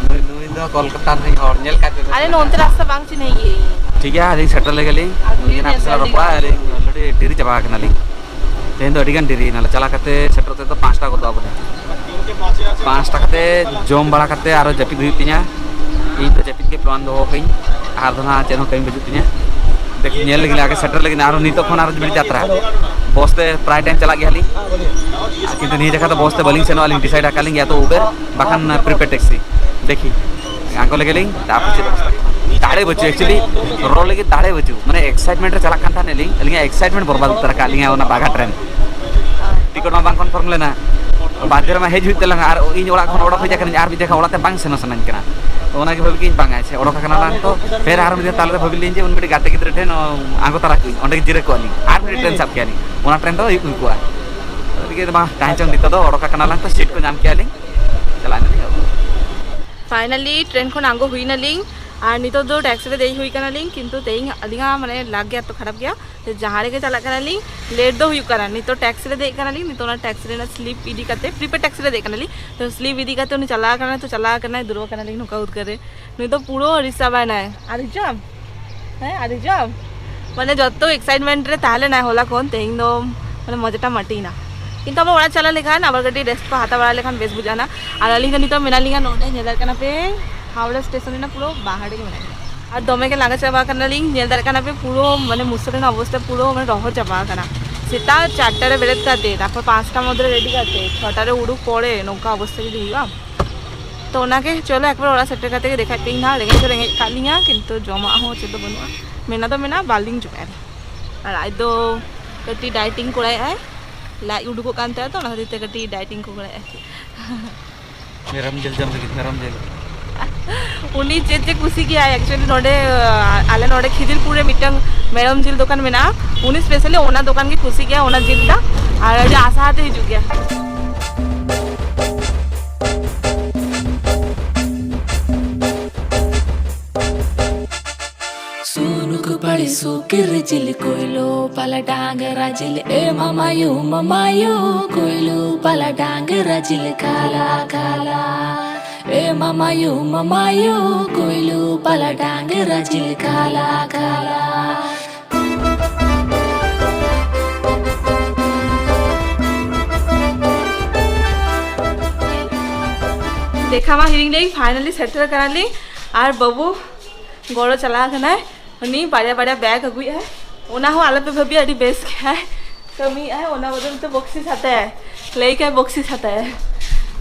ᱱᱩᱭ, ᱱᱩᱭ ᱫᱚ ᱠᱳᱞᱠᱟᱛᱟ ᱨᱤᱱᱤᱡ ᱦᱚᱲ, ᱧᱮᱞ ᱠᱟᱜ ᱯᱮ ᱟᱞᱮ ᱱᱚᱱᱛᱮ ᱨᱟᱥᱛᱟ ᱵᱟᱝ ᱪᱤᱱᱦᱟᱹᱭ ᱜᱮ᱾ ᱴᱷᱤᱠ ᱜᱮᱭᱟ, ᱟᱹᱞᱤᱧ ᱥᱮᱴᱮᱨ ᱞᱮᱜᱮ ᱞᱤᱧ᱾ ᱟᱨ ᱩᱱᱤ ᱱᱤᱭᱩ ᱨᱮᱱᱟᱜ ᱨᱮ ᱯᱷᱮᱥᱞᱟ ᱜᱟᱹᱰᱤ ᱨᱚᱯᱚᱲᱟ, ᱟᱹᱞᱤᱧ already ᱰᱮᱨᱤ ᱪᱟᱵᱟ ᱟᱠᱟᱱᱟᱞᱤᱧ᱾ ᱛᱮᱦᱮᱧ ᱫᱚ ᱟᱹᱰᱤ ᱜᱟᱱ ᱰᱮᱨᱤᱭᱮᱱᱟ, ᱪᱟᱞᱟᱣ ᱠᱟᱛᱮ ᱥᱮᱴᱮᱨ ᱛᱮ ᱫᱚ ᱯᱟᱸᱪᱴᱟ ᱜᱚᱫᱚᱜ ᱟᱵᱚᱱ᱾ ᱯᱟᱸᱪᱴᱟ ᱠᱟᱛᱮ ᱡᱚᱢ ᱵᱟᱲᱟ ᱠᱟᱛᱮ ᱟᱨᱚ ᱡᱟᱹᱯᱤᱫ ᱦᱩᱭᱩᱜ ᱛᱤᱧᱟ᱾ ᱤᱧ ᱫᱚ ᱡᱟᱹᱯᱤᱫ ᱜᱮ ᱯᱞᱟᱱ ᱫᱚᱦᱚ ᱠᱟᱹᱧ, ᱟᱨ ᱫᱚ ᱱᱟᱦᱟᱜ ᱪᱮᱫ ᱦᱚᱸ ᱠᱟᱹᱢᱤ ᱵᱟᱹᱪᱩᱜ ᱛᱤᱧᱟ᱾ ᱫᱮᱠᱷ, ᱧᱮᱞ ᱞᱮᱜᱮ ᱞᱮ ᱟᱜᱮ ᱥᱮᱴᱮᱨ ᱞᱟᱹᱜᱤᱫ, ᱟᱨᱚ ᱱᱤᱛᱚᱜ ᱠᱷᱚᱱ ᱟᱨᱚ ᱡᱩᱫᱤ ᱡᱟᱛᱨᱟ, ᱵᱚᱥ ᱛᱮ ᱯᱨᱟᱭ ᱴᱟᱭᱤᱢ ᱪᱟᱞᱟᱜ ᱜᱮᱭᱟᱞᱤᱧ, ᱟᱨ ᱠᱤᱱᱛᱩ ᱱᱤᱭᱟᱹ ᱡᱟᱭᱜᱟ ᱫᱚ ᱵᱚᱥ ᱛᱮ ᱵᱟᱹᱞᱤᱧ ᱥᱮᱱᱚᱜᱼᱟ, ᱟᱹᱞᱤᱧ ᱰᱤᱥᱟᱭᱤᱰ ᱟᱠᱟᱫ ᱞᱤᱧ ᱜᱮᱭᱟ, ᱛᱚ ᱩᱵᱮᱨ ᱵᱟᱠᱷᱟᱱ ᱯᱨᱤᱯᱮᱰ ᱴᱮᱠᱥᱤ᱾ ᱫᱮᱠᱷᱤ, ᱟᱬᱜᱚ ᱞᱮᱜᱮ ᱞᱤᱧ, ᱛᱟᱨᱯᱚᱨ ᱪᱮᱫ ᱚᱵᱚᱥᱛᱟ? ᱫᱟᱲᱮ ᱵᱟᱹᱪᱩᱜ, actually ᱨᱚᱲ ᱞᱟᱹᱜᱤᱫ ᱫᱟᱲᱮ ᱵᱟᱹᱪᱩᱜ, ᱢᱟᱱᱮ ᱮᱠᱥᱟᱭᱤᱴᱢᱮᱱᱴ ᱨᱮ ᱪᱟᱞᱟᱜ ᱠᱟᱱ ᱛᱟᱦᱮᱸ ᱞᱤᱧ, ᱟᱹᱞᱤᱧᱟᱜ ᱮᱠᱥᱟᱭᱤᱴᱢᱮᱱᱴ ᱵᱚᱨᱵᱟᱫ ᱩᱛᱟᱹᱨ ᱟᱠᱟᱫ ᱞᱤᱧᱟ ᱚᱱᱟ ᱵᱟᱜᱷᱟ ᱴᱨᱮᱱ᱾ ᱴᱤᱠᱤᱴ ᱢᱟ ᱵᱟᱝ ᱠᱚᱱᱯᱷᱟᱨᱢ ᱞᱮᱱᱟ, ᱵᱟᱫᱽᱫᱷᱚ ᱨᱮᱢᱟ ᱦᱮᱡ ᱦᱩᱭᱩᱜ ᱛᱟᱞᱟᱝᱟ, ᱟᱨ ᱤᱧ ᱚᱲᱟᱜ ᱠᱷᱚᱱ ᱚᱰᱚᱠ ᱦᱮᱡ ᱟᱠᱟᱱᱟᱹᱧ, ᱟᱨ ᱢᱤᱫ ᱡᱟᱭᱜᱟ ᱚᱲᱟᱜ ᱛᱮ ᱵᱟᱝ ᱥᱮᱱᱚᱜ ᱥᱟᱱᱟᱧ ᱠᱟᱱᱟ᱾ ᱛᱚ ᱚᱱᱟᱜᱮ ᱵᱷᱟᱹᱵᱤ ᱠᱮᱫᱟᱹᱧ, ᱵᱟᱝᱟ ᱥᱮ ᱚᱰᱚᱠ ᱟᱠᱟᱱᱟ ᱞᱟᱝ, ᱛᱚ ᱯᱷᱮᱨ ᱟᱨ ᱢᱤᱫ ᱫᱷᱟᱣ ᱛᱟᱞᱟ ᱨᱮ ᱵᱷᱟᱹᱵᱤ ᱞᱮᱫᱟᱹᱧ ᱡᱮ ᱩᱱᱤ ᱢᱤᱫᱴᱤᱡ ᱜᱟᱛᱮ ᱜᱤᱫᱽᱨᱟᱹ ᱴᱷᱮᱱ ᱟᱬᱜᱚ ᱛᱟᱨᱟ ᱠᱚᱣᱟᱧ, ᱚᱸᱰᱮ ᱜᱮ ᱡᱤᱨᱟᱹ ᱠᱚᱜᱼᱟ ᱞᱤᱧ, ᱟᱨ ᱢᱤᱫᱴᱤᱡ ᱴᱨᱮᱱ ᱥᱟᱵ ᱠᱮᱭᱟ ᱞᱤᱧ, ᱚᱱᱟ ᱴᱨᱮᱱ ᱫᱚ ᱟᱹᱭᱩᱵ ᱦᱩᱭ ᱠᱚᱜᱼᱟ᱾ ᱚᱱᱟ ᱛᱮᱜᱮ ᱢᱟ ᱛᱟᱦᱮᱸ ᱪᱚᱝ, ᱱᱤᱛᱚᱜ ᱫᱚ ᱚᱰᱚᱠ ᱟᱠᱟᱱᱟ ᱞᱟᱝ, ᱛᱚ ᱥᱤᱴ ᱠᱚ ᱧᱟᱢ ᱠᱮᱜᱼᱟ ᱞᱤᱧ, ᱪᱟᱞᱟᱜ ᱟᱹᱞᱤᱧ᱾ ᱯᱷᱟᱭᱱᱟᱞᱤ ᱴᱨᱮᱱ ᱠᱷᱚᱱ ᱟᱬᱜᱚ ᱦᱩᱭ ᱱᱟᱞᱤᱧ, ᱟᱨ ᱱᱤᱛᱚᱜ ᱫᱚ ᱴᱮᱠᱥᱤ ᱨᱮ ᱫᱮᱡ ᱦᱩᱭ ᱠᱟᱱᱟᱞᱤᱧ, ᱠᱤᱱᱛᱩ ᱛᱮᱦᱮᱧ ᱟᱹᱞᱤᱧᱟᱜ ᱢᱟᱱᱮ ᱞᱟᱠ ᱜᱮ ᱮᱛᱚ ᱠᱷᱟᱨᱟᱯ ᱜᱮᱭᱟ, ᱡᱮ ᱡᱟᱦᱟᱸ ᱨᱮᱜᱮ ᱪᱟᱞᱟᱜ ᱠᱟᱱᱟᱞᱤᱧ, ᱞᱮᱴ ᱫᱚ ᱦᱩᱭᱩᱜ ᱠᱟᱱᱟ᱾ ᱱᱤᱛᱚᱜ ᱴᱮᱠᱥᱤ ᱨᱮ ᱫᱮᱡ ᱠᱟᱱᱟᱞᱤᱧ, ᱱᱤᱛᱚᱜ ᱚᱱᱟ ᱴᱮᱠᱥᱤ ᱨᱮᱱᱟᱜ ᱥᱞᱤᱯ ᱤᱫᱤ ᱠᱟᱛᱮ, ᱯᱨᱤᱯᱮᱰ ᱴᱮᱠᱥᱤ ᱨᱮ ᱫᱮᱡ ᱠᱟᱱᱟᱞᱤᱧ, ᱛᱚ ᱥᱞᱤᱯ ᱤᱫᱤ ᱠᱟᱛᱮ ᱩᱱᱤ ᱪᱟᱞᱟᱣ ᱠᱟᱱᱟᱭ, ᱛᱚ ᱪᱟᱞᱟᱣ ᱠᱟᱱᱟᱭ, ᱫᱩᱲᱩᱵ ᱠᱟᱱᱟᱞᱤᱧ ᱱᱚᱝᱠᱟ ᱩᱫᱽᱜᱟᱹᱨ ᱨᱮ᱾ ᱱᱩᱭ ᱫᱚ ᱯᱩᱨᱟᱹ ᱟᱹᱲᱤᱥ ᱪᱟᱵᱟᱭᱱᱟᱭ᱾ ᱟᱨ ᱦᱤᱡᱩᱜ ᱟᱢ? ᱦᱮᱸ, ᱟᱨ ᱦᱤᱡᱩᱜ ᱟᱢ? ᱢᱟᱱᱮ ᱡᱚᱛᱚ ᱮᱠᱥᱟᱭᱤᱴᱢᱮᱱᱴ ᱨᱮ ᱛᱟᱦᱮᱸ ᱞᱮᱱᱟᱭ ᱦᱚᱞᱟ ᱠᱷᱚᱱ, ᱛᱮᱦᱮᱧ ᱫᱚ ᱢᱟᱱᱮ ᱢᱚᱡᱟᱴᱟ ᱢᱟᱹᱴᱤᱭᱮᱱᱟ᱾ ᱠᱤᱱᱛᱩ ᱟᱵᱚ ᱚᱲᱟᱜ ᱪᱟᱞᱟᱣ ᱞᱮᱠᱷᱟᱱ ᱟᱵᱟᱨ ᱠᱟᱹᱴᱤᱡ ᱨᱮᱥᱴ ᱠᱚ ᱦᱟᱛᱟᱣ ᱵᱟᱲᱟ ᱞᱮᱠᱷᱟᱱ ᱵᱮᱥ ᱵᱩᱡᱷᱟᱹᱜᱼᱟ ᱱᱟ᱾ ᱟᱨ ᱟᱹᱞᱤᱧ ᱫᱚ ᱱᱤᱛᱚᱜ ᱢᱮᱱᱟᱜ ᱞᱤᱧᱟ ᱱᱚᱰᱮ, ᱧᱮᱞ ᱫᱟᱲᱮᱭᱟᱜ ᱠᱟᱱᱟ ᱯᱮ ᱦᱟᱣᱲᱟ ᱥᱴᱮᱥᱚᱱ ᱨᱮᱱᱟᱜ ᱯᱩᱨᱟᱹ ᱵᱟᱦᱟᱨ ᱨᱮᱜᱮ ᱢᱮᱱᱟᱜ ᱞᱤᱧᱟ᱾ ᱟᱨ ᱫᱚᱢᱮ ᱜᱮ ᱞᱟᱸᱜᱟ ᱪᱟᱵᱟ ᱠᱟᱱᱟᱞᱤᱧ, ᱧᱮᱞ ᱫᱟᱲᱮᱭᱟᱜ ᱠᱟᱱᱟ ᱯᱮ ᱯᱩᱨᱟᱹ ᱢᱟᱱᱮ ᱢᱩᱥᱟᱹᱨ ᱨᱮᱱᱟᱜ ᱚᱵᱚᱥᱛᱟ ᱯᱩᱨᱟᱹ ᱢᱟᱱᱮ ᱨᱚᱦᱚᱲ ᱪᱟᱵᱟ ᱟᱠᱟᱱᱟ᱾ ᱥᱮᱛᱟᱜ ᱪᱟᱨᱴᱟ ᱨᱮ ᱵᱮᱨᱮᱫ ᱠᱟᱛᱮ, ᱛᱟᱨᱯᱚᱨ ᱯᱟᱸᱪᱴᱟ ᱢᱚᱫᱽᱫᱷᱮ ᱨᱮ ᱨᱮᱰᱤ ᱠᱟᱛᱮ, ᱪᱷᱚᱴᱟ ᱨᱮ ᱩᱰᱩᱠ ᱯᱚᱨᱮ ᱱᱚᱝᱠᱟ ᱚᱵᱚᱥᱛᱟ ᱡᱩᱫᱤ ᱦᱩᱭᱩᱜᱼᱟ, ᱛᱚ ᱚᱱᱟᱜᱮ ᱪᱚᱞᱚ ᱮᱠᱵᱟᱨ ᱚᱲᱟᱜ ᱥᱮᱴᱮᱨ ᱠᱟᱛᱮ ᱜᱮ ᱫᱮᱠᱷᱟᱭ ᱯᱮ᱾ ᱤᱧ ᱱᱟᱦᱟᱜ ᱨᱮᱸᱜᱮᱡ ᱦᱚᱸ ᱨᱮᱸᱜᱮᱡ ᱠᱟᱜ ᱞᱤᱧᱟ, ᱠᱤᱱᱛᱩ ᱡᱚᱢᱟᱜ ᱦᱚᱸ ᱪᱮᱫ ᱫᱚ ᱵᱟᱹᱱᱩᱜᱼᱟ, ᱢᱮᱱᱟᱜ ᱫᱚ ᱢᱮᱱᱟᱜᱼᱟ, ᱵᱟᱞᱤᱧ ᱡᱚᱢᱮᱫᱼᱟ᱾ ᱟᱨ ᱟᱡ ᱫᱚ ᱠᱟᱹᱴᱤᱡ ᱰᱟᱭᱴᱤᱝ ᱠᱚᱨᱟᱣᱮᱫᱼᱟᱭ, ᱞᱟᱡ ᱩᱰᱩᱠᱚᱜ ᱠᱟᱱ ᱛᱟᱭᱟ, ᱛᱚ ᱚᱱᱟ ᱠᱷᱟᱹᱛᱤᱨ ᱛᱮ ᱠᱟᱹᱴᱤᱡ ᱰᱟᱭᱴᱤᱝ ᱠᱚ ᱠᱚᱨᱟᱣᱮᱫᱼᱟᱭ᱾ ᱢᱮᱨᱚᱢ ᱡᱤᱞ ᱡᱚᱢ ᱞᱟᱹᱜᱤᱫ, ᱢᱮᱨᱚᱢ ᱡᱤᱞ᱾ ᱩᱱᱤ ᱪᱮᱫ ᱪᱮᱫ ᱠᱩᱥᱤ ᱜᱮᱭᱟᱭ, actually ᱱᱚᱰᱮ, ᱟᱞᱮ ᱱᱚᱰᱮ ᱠᱷᱤᱫᱤᱨᱯᱩᱨ ᱨᱮ ᱢᱤᱫᱴᱟᱝ ᱢᱮᱨᱚᱢ ᱡᱤᱞ ᱫᱚᱠᱟᱱ ᱢᱮᱱᱟᱜᱼᱟ, ᱩᱱᱤ specially ᱚᱱᱟ ᱫᱚᱠᱟᱱ ᱜᱮ ᱠᱩᱥᱤ ᱜᱮᱭᱟ, ᱚᱱᱟ ᱡᱤᱞ ᱫᱚ, ᱟᱨ ᱟᱹᱰᱤ ᱟᱥᱟ ᱟᱛᱮ ᱦᱤᱡᱩᱜ ᱜᱮᱭᱟ᱾ ᱥᱩᱱᱩᱠ ᱯᱟᱲᱤ ᱥᱩᱠᱨᱤ ᱡᱤᱞ ᱠᱚᱭᱞᱳ ᱯᱟᱞᱟ ᱰᱟᱝᱨᱟ ᱡᱤᱞ ᱮ ᱢᱟᱢᱟᱭᱳ ᱢᱟᱢᱟᱭᱳ ᱠᱚᱭᱞᱳ ᱯᱟᱞᱟ ᱰᱟᱝᱨᱟ ᱡᱤᱞ ᱠᱟᱞᱟ ᱠᱟᱞᱟ ᱮ ᱢᱟᱢᱟᱭᱳ ᱢᱟᱢᱟᱭᱳ ᱠᱚᱭᱞᱳ ᱯᱟᱞᱟ ᱰᱟᱝᱨᱟ ᱡᱤᱞ ᱠᱟᱞᱟ ᱠᱟᱞᱟ᱾ ᱫᱮᱠᱷᱟ ᱢᱟ ᱦᱤᱲᱤᱧ ᱞᱮ, finally ᱥᱮᱴᱮᱨ ᱠᱟᱱᱟᱞᱤᱧ᱾ ᱟᱨ ᱵᱟᱹᱵᱩ ᱜᱚᱲᱚ ᱪᱟᱞᱟᱣ ᱠᱟᱱᱟᱭ, ᱩᱱᱤ ᱵᱟᱨᱭᱟ ᱵᱟᱨᱭᱟ ᱵᱮᱜᱽ ᱟᱹᱜᱩᱭᱮᱫᱼᱟᱭ᱾ ᱚᱱᱟ ᱦᱚᱸ ᱟᱞᱚᱯᱮ ᱵᱷᱟᱹᱵᱤᱭᱟ ᱟᱹᱰᱤ ᱵᱮᱥ ᱜᱮᱭᱟᱭ ᱠᱟᱹᱢᱤᱭᱮᱫᱼᱟᱭ, ᱚᱱᱟ ᱵᱚᱫᱚᱞ ᱛᱮ ᱵᱚᱠᱥᱤᱥ ᱦᱟᱛᱟᱭᱟᱭ, ᱞᱟᱹᱭ ᱠᱟᱭ ᱵᱚᱠᱥᱤᱥ ᱦᱟᱛᱟᱭᱟᱭ᱾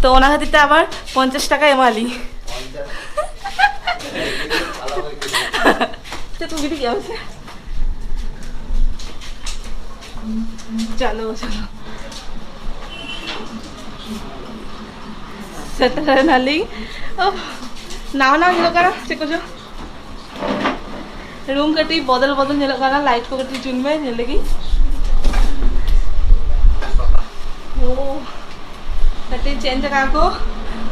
ᱛᱚ ᱚᱱᱟ ᱠᱷᱟᱹᱛᱤᱨ ᱛᱮ ᱟᱵᱟᱨ ᱯᱚᱧᱪᱟᱥ ᱴᱟᱠᱟᱭ ᱮᱢᱟᱞᱤᱧ᱾ ᱪᱮᱫ ᱠᱚ ᱜᱤᱰᱤ ᱠᱮᱜᱼᱟ ᱢᱟᱥᱮ? ᱪᱚᱞᱚ, ᱪᱚᱞᱚ᱾ ᱥᱮᱴᱮᱨ ᱮᱱᱟᱞᱤᱧ᱾ ᱳᱦ, ᱱᱟᱣᱟ ᱱᱟᱣᱟ ᱧᱮᱞᱚᱜ ᱠᱟᱱᱟ ᱪᱮᱫ ᱠᱚᱪᱚ᱾ ᱨᱩᱢ ᱠᱟᱹᱴᱤᱡ ᱵᱚᱫᱚᱞ ᱵᱚᱫᱚᱞ ᱧᱮᱞᱚᱜ ᱠᱟᱱᱟ, ᱞᱟᱭᱤᱴ ᱠᱚ ᱠᱟᱹᱴᱤᱡ ᱡᱩᱞ ᱢᱮ, ᱧᱮᱞ ᱞᱟᱹᱜᱤᱫ᱾ ᱳ, ᱠᱟᱹᱴᱤᱡ ᱪᱮᱧᱡᱽ ᱟᱠᱟᱫ ᱠᱚ,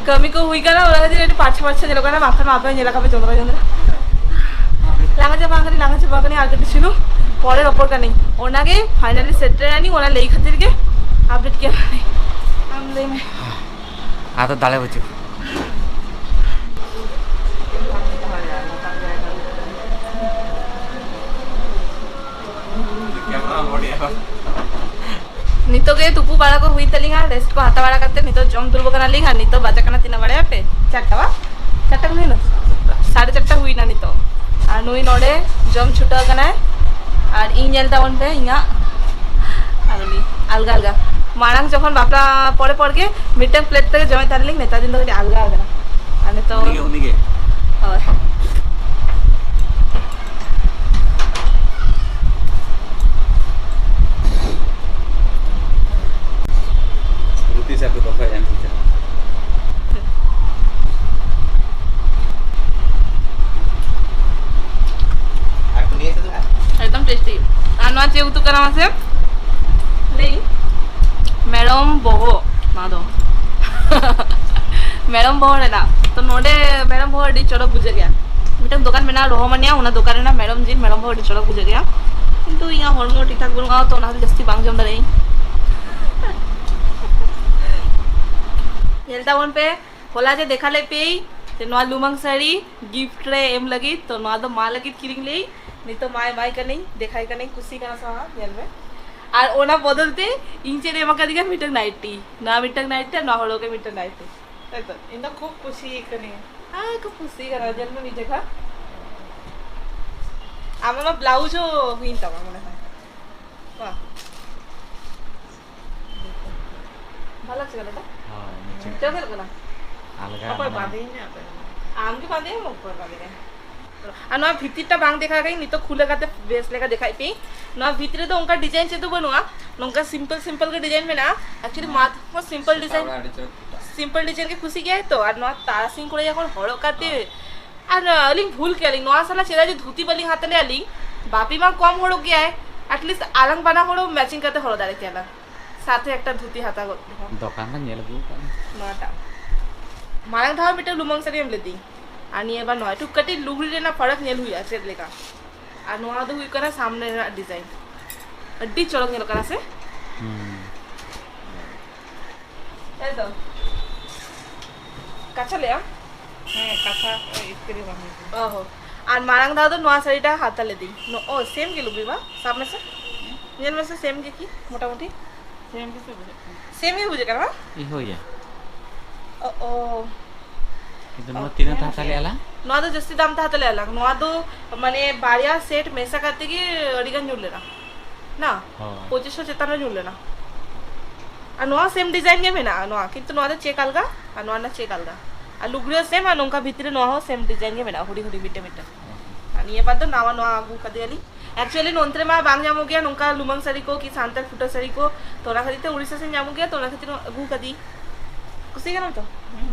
ᱠᱟᱹᱢᱤ ᱠᱚ ᱦᱩᱭ ᱠᱟᱱᱟ, ᱚᱱᱟ ᱠᱷᱟᱹᱛᱤᱨ ᱟᱹᱰᱤ ᱯᱟᱨᱪᱷᱟ ᱯᱟᱨᱪᱷᱟ ᱧᱮᱞᱚᱜ ᱠᱟᱱᱟ, ᱵᱟᱝᱠᱷᱟᱱ ᱢᱟ ᱟᱯᱮ ᱧᱮᱞ ᱟᱠᱟᱫ ᱯᱮ ᱪᱚᱸᱫᱽᱨᱟ ᱪᱚᱸᱫᱽᱨᱟ᱾ ᱞᱟᱸᱜᱟ ᱪᱟᱵᱟ ᱟᱠᱟᱱᱟᱹᱧ, ᱞᱟᱸᱜᱟ ᱪᱟᱵᱟ ᱟᱠᱟᱱᱟᱹᱧ, ᱟᱨ ᱠᱟᱹᱴᱤᱡ ᱪᱩᱞᱩ ᱯᱚᱨᱮ ᱨᱚᱯᱚᱲ ᱠᱟᱹᱱᱟᱹᱧ᱾ ᱚᱱᱟᱜᱮ finally ᱥᱮᱴᱮᱨ ᱮᱱᱟᱹᱧ, ᱚᱱᱟ ᱞᱟᱹᱭ ᱠᱷᱟᱹᱛᱤᱨ ᱜᱮ update ᱠᱮᱫᱟ᱾ ᱟᱢ ᱞᱟᱹᱭ ᱢᱮ᱾ ᱟᱫᱚ ᱫᱟᱲᱮ ᱵᱟᱹᱪᱩᱜ᱾ ᱱᱤᱛᱚᱜ ᱜᱮ ᱛᱩᱯᱩ ᱵᱟᱲᱟ ᱠᱚ ᱦᱩᱭ ᱛᱟᱹᱞᱤᱧᱟ, rest ᱠᱚ ᱦᱟᱛᱟᱣ ᱵᱟᱲᱟ ᱠᱟᱛᱮ ᱱᱤᱛᱚᱜ ᱡᱚᱢ ᱫᱩᱲᱩᱵ ᱠᱟᱱᱟᱞᱤᱧ᱾ ᱟᱨ ᱱᱤᱛᱚᱜ ᱵᱟᱡᱟᱜ ᱠᱟᱱᱟ ᱛᱤᱱᱟᱹᱜ ᱵᱟᱲᱟᱭᱟᱯᱮ? ᱪᱟᱨᱴᱟ ᱵᱟ? ᱪᱟᱨᱴᱟ ᱠᱚ ᱦᱩᱭᱱᱟ? ᱥᱟᱲᱮ ᱪᱟᱨᱴᱟ ᱦᱩᱭᱱᱟ ᱱᱤᱛᱚᱜ᱾ ᱟᱨ ᱱᱩᱭ ᱱᱚᱰᱮ ᱡᱚᱢ ᱪᱷᱩᱴᱟᱹᱣ ᱠᱟᱱᱟᱭ᱾ ᱟᱨ ᱤᱧ ᱧᱮᱞ ᱛᱟᱵᱚᱱ ᱯᱮ ᱤᱧᱟᱹᱜ᱾ ᱟᱨ ᱩᱱᱤ ᱟᱞᱜᱟ ᱟᱞᱜᱟ᱾ ᱢᱟᱲᱟᱝ ᱡᱚᱠᱷᱚᱱ ᱵᱟᱯᱞᱟ ᱯᱚᱨᱮ ᱯᱚᱨ ᱜᱮ ᱢᱤᱫᱴᱟᱝ plate ᱛᱮᱜᱮ ᱡᱚᱢᱮᱫ ᱛᱟᱦᱮᱱᱟᱞᱤᱧ, ᱱᱮᱛᱟᱨ ᱫᱤᱱ ᱫᱚ ᱠᱟᱹᱴᱤᱡ ᱟᱞᱜᱟ ᱟᱠᱟᱱᱟ᱾ ᱟᱨ ᱱᱤᱛᱚᱜ ᱩᱱᱤᱜᱮ, ᱩᱱᱤᱜᱮ᱾ ᱦᱳᱭ᱾ ᱠᱟᱱᱟ ᱢᱟᱥᱮ? ᱞᱟᱹᱭ᱾ ᱢᱮᱨᱚᱢ ᱵᱚᱦᱚᱜ, ᱱᱚᱣᱟ ᱫᱚ᱾ ᱢᱮᱨᱚᱢ ᱵᱚᱦᱚᱜ ᱨᱮᱱᱟᱜ᱾ ᱛᱚ, ᱱᱚᱰᱮ ᱢᱮᱨᱚᱢ ᱵᱚᱦᱚᱜ ᱟᱹᱰᱤ ᱪᱚᱨᱚᱠ ᱵᱩᱡᱷᱟᱹᱜ ᱜᱮᱭᱟ᱾ ᱢᱤᱫᱴᱟᱝ ᱫᱚᱠᱟᱱ ᱢᱮᱱᱟᱜᱼᱟ, ᱨᱚᱦᱚᱢᱟᱱᱤᱭᱟ, ᱚᱱᱟ ᱫᱚᱠᱟᱱ ᱨᱮᱱᱟᱜ ᱢᱮᱨᱚᱢ ᱡᱤᱞ, ᱢᱮᱨᱚᱢ ᱵᱚᱦᱚᱜ ᱟᱹᱰᱤ ᱪᱚᱨᱚᱠ ᱵᱩᱡᱷᱟᱹᱜ ᱜᱮᱭᱟ᱾ ᱠᱤᱱᱛᱩ ᱤᱧᱟᱹᱜ ᱦᱚᱲᱢᱚ ᱴᱷᱤᱠ ᱴᱷᱟᱠ ᱵᱟᱹᱱᱩᱜᱼᱟ, ᱛᱚ ᱚᱱᱟ ᱠᱷᱟᱹᱛᱤᱨ ᱡᱟᱹᱥᱛᱤ ᱵᱟᱝ ᱡᱚᱢ ᱫᱟᱲᱮᱭᱟᱜᱼᱟᱹᱧ᱾ ᱧᱮᱞ ᱛᱟᱵᱚᱱ ᱯᱮ, ᱦᱚᱞᱟ ᱡᱮ ᱫᱮᱠᱷᱟ ᱞᱮᱫ ᱯᱮᱭᱟᱹᱧ, ᱡᱮ ᱱᱚᱣᱟ ᱞᱩᱢᱟᱹᱝ ᱥᱟᱹᱲᱤ gift ᱨᱮ ᱮᱢ ᱞᱟᱹᱜᱤᱫ, ᱛᱚ ᱱᱚᱣᱟ ᱫᱚ ᱢᱟ ᱞᱟᱹᱜᱤᱫ ᱠᱤᱨᱤᱧ ᱞᱮᱭ᱾ ᱱᱤᱛᱚᱜ ᱢᱟᱭ ᱮᱢᱟᱭ ᱠᱟᱹᱱᱟᱹᱧ, ᱫᱮᱠᱷᱟᱭ ᱠᱟᱹᱱᱟᱹᱧ, ᱠᱩᱥᱤ ᱠᱟᱱᱟ ᱥᱮ ᱵᱟᱝ, ᱧᱮᱞ ᱢᱮ᱾ ᱟᱨ ᱚᱱᱟ ᱵᱚᱫᱚᱞ ᱛᱮ ᱤᱧ ᱪᱮᱫ ᱮ ᱮᱢ ᱟᱠᱟᱫᱤᱧᱟ? ᱢᱤᱫᱴᱟᱝ ᱱᱟᱭᱴᱤ, ᱱᱚᱣᱟ ᱢᱤᱫᱴᱟᱝ ᱱᱟᱭᱴᱤ ᱟᱨ ᱱᱚᱣᱟ ᱦᱚᱨᱚᱜ ᱜᱮ ᱢᱤᱫᱴᱟᱝ ᱱᱟᱭᱴᱤ᱾ ᱛᱟᱭᱛᱚ? ᱤᱧ ᱫᱚ ᱠᱷᱩᱵ ᱠᱩᱥᱤ ᱠᱟᱹᱱᱟᱹᱧ᱾ ᱟᱨ ᱠᱷᱩᱵ ᱠᱩᱥᱤ ᱠᱟᱱᱟ, ᱧᱮᱞ ᱢᱮ ᱢᱤᱫ ᱡᱚᱠᱷᱟ᱾ ᱟᱢᱟᱜ ᱢᱟ ᱵᱞᱟᱣᱩᱡᱽ ᱦᱚᱸ ᱦᱩᱭᱮᱱ ᱛᱟᱢᱟ ᱢᱚᱱᱮ ᱦᱚᱭ᱾ ᱵᱟᱦ᱾ ভালো লাগছে ᱜᱟᱞᱟটা? ᱦᱳᱭ, ᱢᱩᱪᱟᱹᱫ᱾ ᱪᱮᱫ ᱦᱩᱭᱩᱜ ᱠᱟᱱᱟ? ᱟᱞᱜᱟ ᱚᱠᱚᱭ ᱢᱟᱱᱮ ᱵᱟᱸᱫᱮᱭᱤᱧᱟ ᱟᱯᱮ? ᱟᱢ ᱜᱮ ᱵᱟᱸᱫᱮᱭᱟᱢ, ᱚᱠᱚᱭ ᱵᱟᱸᱫᱮᱭᱟ? ᱟᱨ ᱱᱚᱣᱟ ᱵᱷᱤᱛᱤᱨ ᱴᱟ ᱵᱟᱝ ᱫᱮᱠᱷᱟᱣ ᱠᱟᱹᱧ, ᱱᱤᱛᱚᱜ ᱠᱷᱩᱞᱟᱹ ᱠᱟᱛᱮ ᱵᱮᱥ ᱞᱮᱠᱟ ᱫᱮᱠᱷᱟᱭ ᱯᱮ᱾ ᱱᱚᱣᱟ ᱵᱷᱤᱛᱨᱤ ᱨᱮᱫᱚ ᱚᱱᱠᱟ design ᱪᱮᱫ ᱫᱚ ᱵᱟᱹᱱᱩᱜᱼᱟ, ᱱᱚᱝᱠᱟ simple simple ᱜᱮ design ᱢᱮᱱᱟᱜᱼᱟ᱾ Actually ᱢᱟ ᱦᱚᱸ simple design, ᱥᱟᱯᱲᱟᱣ ᱟᱹᱰᱤ ᱪᱚᱨᱚᱠ ᱯᱷᱩᱴᱟᱹᱜᱼᱟ᱾ Simple design ᱜᱮ ᱠᱩᱥᱤ ᱜᱮᱭᱟᱭ ᱛᱚ, ᱟᱨ ᱱᱚᱣᱟ ᱛᱟᱨᱟᱥᱤᱧ ᱠᱚᱨᱮ ᱡᱚᱠᱷᱚᱱ ᱦᱚᱨᱚᱜ ᱠᱟᱛᱮ ᱦᱳᱭ᱾ ᱟᱨ ᱟᱹᱞᱤᱧ ᱵᱷᱩᱞ ᱠᱮᱜᱼᱟ ᱞᱤᱧ, ᱱᱚᱣᱟ ᱥᱟᱞᱟᱜ ᱪᱮᱫᱟᱜ ᱡᱮ ᱫᱷᱩᱛᱤ ᱵᱟᱹᱞᱤᱧ ᱦᱟᱛᱟᱣ ᱞᱮᱜᱼᱟ ᱞᱤᱧ, ᱵᱟᱯᱤ ᱢᱟ ᱠᱚᱢ ᱦᱚᱨᱚᱜ ᱜᱮᱭᱟᱭ, at least ᱟᱞᱟᱝ ᱵᱟᱱᱟ ᱦᱚᱲ matching ᱠᱟᱛᱮ ᱦᱚᱨᱚᱜ ᱫᱟᱲᱮ ᱠᱮᱭᱟ ᱞᱟᱝ, ᱥᱟᱛᱷᱮ ᱮᱠᱴᱟ ᱫᱷᱩᱛᱤ ᱦᱟᱛᱟᱣ ᱜᱚᱫ ᱞᱮᱠᱷᱟᱱ᱾ ᱫᱚᱠᱟᱱ ᱨᱮ ᱧᱮᱞ ᱟᱹᱜᱩ ᱠᱟᱜ ᱢᱮ᱾ ᱱᱚᱣᱟᱴᱟᱜ ᱢᱟᱲᱟᱝ ᱫᱷᱟᱣ ᱢᱤᱫᱴᱟᱝ ᱞᱩᱢᱟᱹᱝ ᱥᱟᱹᱲᱤ ᱮᱢ ᱞᱮᱫᱤᱧ, ᱟᱨ ᱱᱤᱭᱟᱹ ᱵᱟᱨ ᱱᱚᱣᱟ ᱮᱠᱴᱩ ᱠᱟᱹᱴᱤᱡ ᱞᱩᱜᱽᱲᱤ ᱨᱮᱱᱟᱜ ᱯᱷᱟᱨᱟᱠ ᱧᱮᱞ ᱦᱩᱭᱩᱜᱼᱟ ᱪᱮᱫ ᱞᱮᱠᱟ᱾ ᱟᱨ ᱱᱚᱣᱟ ᱫᱚ ᱦᱩᱭᱩᱜ ᱠᱟᱱᱟ ᱥᱟᱢᱱᱮ ᱨᱮᱱᱟᱜ design, ᱟᱹᱰᱤ ᱪᱚᱨᱚᱠ ᱧᱮᱞᱚᱜ ᱠᱟᱱᱟ ᱥᱮ? ᱦᱩᱸ᱾ ᱛᱟᱭ ᱛᱚ? ᱠᱟᱪᱷᱟ ᱞᱮᱜᱼᱟ? ᱦᱮᱸ, ᱠᱟᱪᱷᱟ ᱳᱭ ᱤᱥᱛᱨᱤ ᱵᱟᱝ ᱦᱩᱭ ᱠᱟᱱᱟ᱾ ᱚ ᱦᱚ᱾ ᱟᱨ ᱢᱟᱲᱟᱝ ᱫᱷᱟᱣ ᱫᱚ ᱱᱚᱣᱟ ᱥᱟᱹᱲᱤᱴᱟ ᱦᱟᱛᱟᱣ ᱞᱮᱫᱤᱧ᱾ ᱱᱚ-, ᱚ, same ᱜᱮ ᱞᱩᱜᱽᱲᱤ ᱢᱟ᱾ ᱥᱟᱵ ᱢᱮᱥᱮ᱾ ᱧᱮᱞ ᱢᱮᱥᱮ, same ᱜᱮ ᱠᱤ ᱢᱚᱴᱟᱢᱩᱴᱤ? Same ᱜᱮ ᱥᱮ ᱵᱩᱡᱷᱟᱹᱜ ᱠᱟᱱᱟ᱾ Same ᱜᱮ ᱵᱩᱡᱷᱟᱹᱜ ᱠᱟᱱᱟ ᱵᱟᱝ? ᱤᱧ ᱦᱩᱭᱟ᱾ ᱚ, ᱚ᱾ ᱠᱤᱱᱛᱩ ᱱᱚᱣᱟ ᱚ, ᱛᱤᱱᱟᱹᱜ ᱛᱮ ᱦᱮᱸ ᱦᱟᱛᱟᱣ ᱜᱮ᱾ ᱞᱮᱜᱼᱟ ᱞᱟᱝ? ᱱᱚᱣᱟ ᱫᱚ ᱡᱟᱹᱥᱛᱤ ᱫᱟᱢ ᱛᱮ ᱦᱟᱛᱟᱣ ᱞᱮᱜᱼᱟ ᱞᱟᱝ᱾ ᱱᱚᱣᱟ ᱫᱚ ᱢᱟᱱᱮ ᱵᱟᱨᱭᱟ set ᱢᱮᱥᱟ ᱠᱟᱛᱮ ᱜᱮ ᱟᱹᱰᱤ ᱜᱟᱱ ᱧᱩᱨ ᱞᱮᱱᱟ᱾ ᱱᱟ? ᱦᱳᱭ᱾ ᱯᱚᱸᱪᱤᱥ ᱥᱚ ᱪᱮᱛᱟᱱ ᱨᱮ ᱧᱩᱨ ᱞᱮᱱᱟ᱾ ᱟᱨ ᱱᱚᱣᱟ same design ᱜᱮ ᱢᱮᱱᱟᱜᱼᱟ, ᱱᱚᱣᱟ, ᱠᱤᱱᱛᱩ ᱱᱚᱣᱟ ᱫᱚ check ᱟᱞᱜᱟ ᱟᱨ ᱱᱚᱣᱟ ᱨᱮᱱᱟᱜ check ᱟᱞᱜᱟ᱾ ᱟᱨ ᱞᱩᱜᱽᱲᱤ ᱦᱚᱸ same ᱟᱨ ᱱᱚᱝᱠᱟ ᱵᱷᱤᱛᱨᱤ ᱨᱮ ᱱᱚᱣᱟ ᱦᱚᱸ same design ᱜᱮ ᱢᱮᱱᱟᱜᱼᱟ, ᱦᱩᱰᱤᱧ ᱦᱩᱰᱤᱧ ᱢᱤᱫᱴᱮᱱ ᱢᱤᱫᱴᱮᱱ᱾ ᱟᱨ ᱱᱤᱭᱟᱹ ᱵᱟᱨ ᱫᱚ ᱱᱟᱣᱟ ᱱᱚᱣᱟ ᱟᱹᱜᱩ ᱠᱟᱫᱮᱭᱟᱞᱤᱧ᱾ Actually ᱱᱚᱱᱛᱮ ᱨᱮᱢᱟ ᱵᱟᱝ ᱧᱟᱢᱚᱜ ᱜᱮᱭᱟ ᱱᱚᱝᱠᱟ ᱞᱩᱢᱟᱹᱝ ᱥᱟᱹᱲᱤ ᱠᱚ ᱠᱤ ᱥᱟᱱᱛᱟᱲ ᱯᱷᱩᱴᱟᱹ ᱥᱟᱹᱲᱤ ᱠᱚ, ᱛᱚ ᱚᱱᱟ ᱠᱷᱟᱹᱛᱤᱨ ᱛᱮ ᱩᱲᱤᱥᱥᱟ ᱥᱮᱫ ᱧᱟᱢᱚᱜ ᱜᱮᱭᱟ, ᱛᱚ ᱚᱱᱟ ᱠᱷᱟᱹᱛᱤᱨ ᱟᱹᱜᱩ ᱠᱟᱫᱮᱭᱟᱹᱧ᱾ ᱠᱩᱥᱤ ᱠᱟᱱᱟᱢ ᱛᱚ? ᱦᱮᱸ,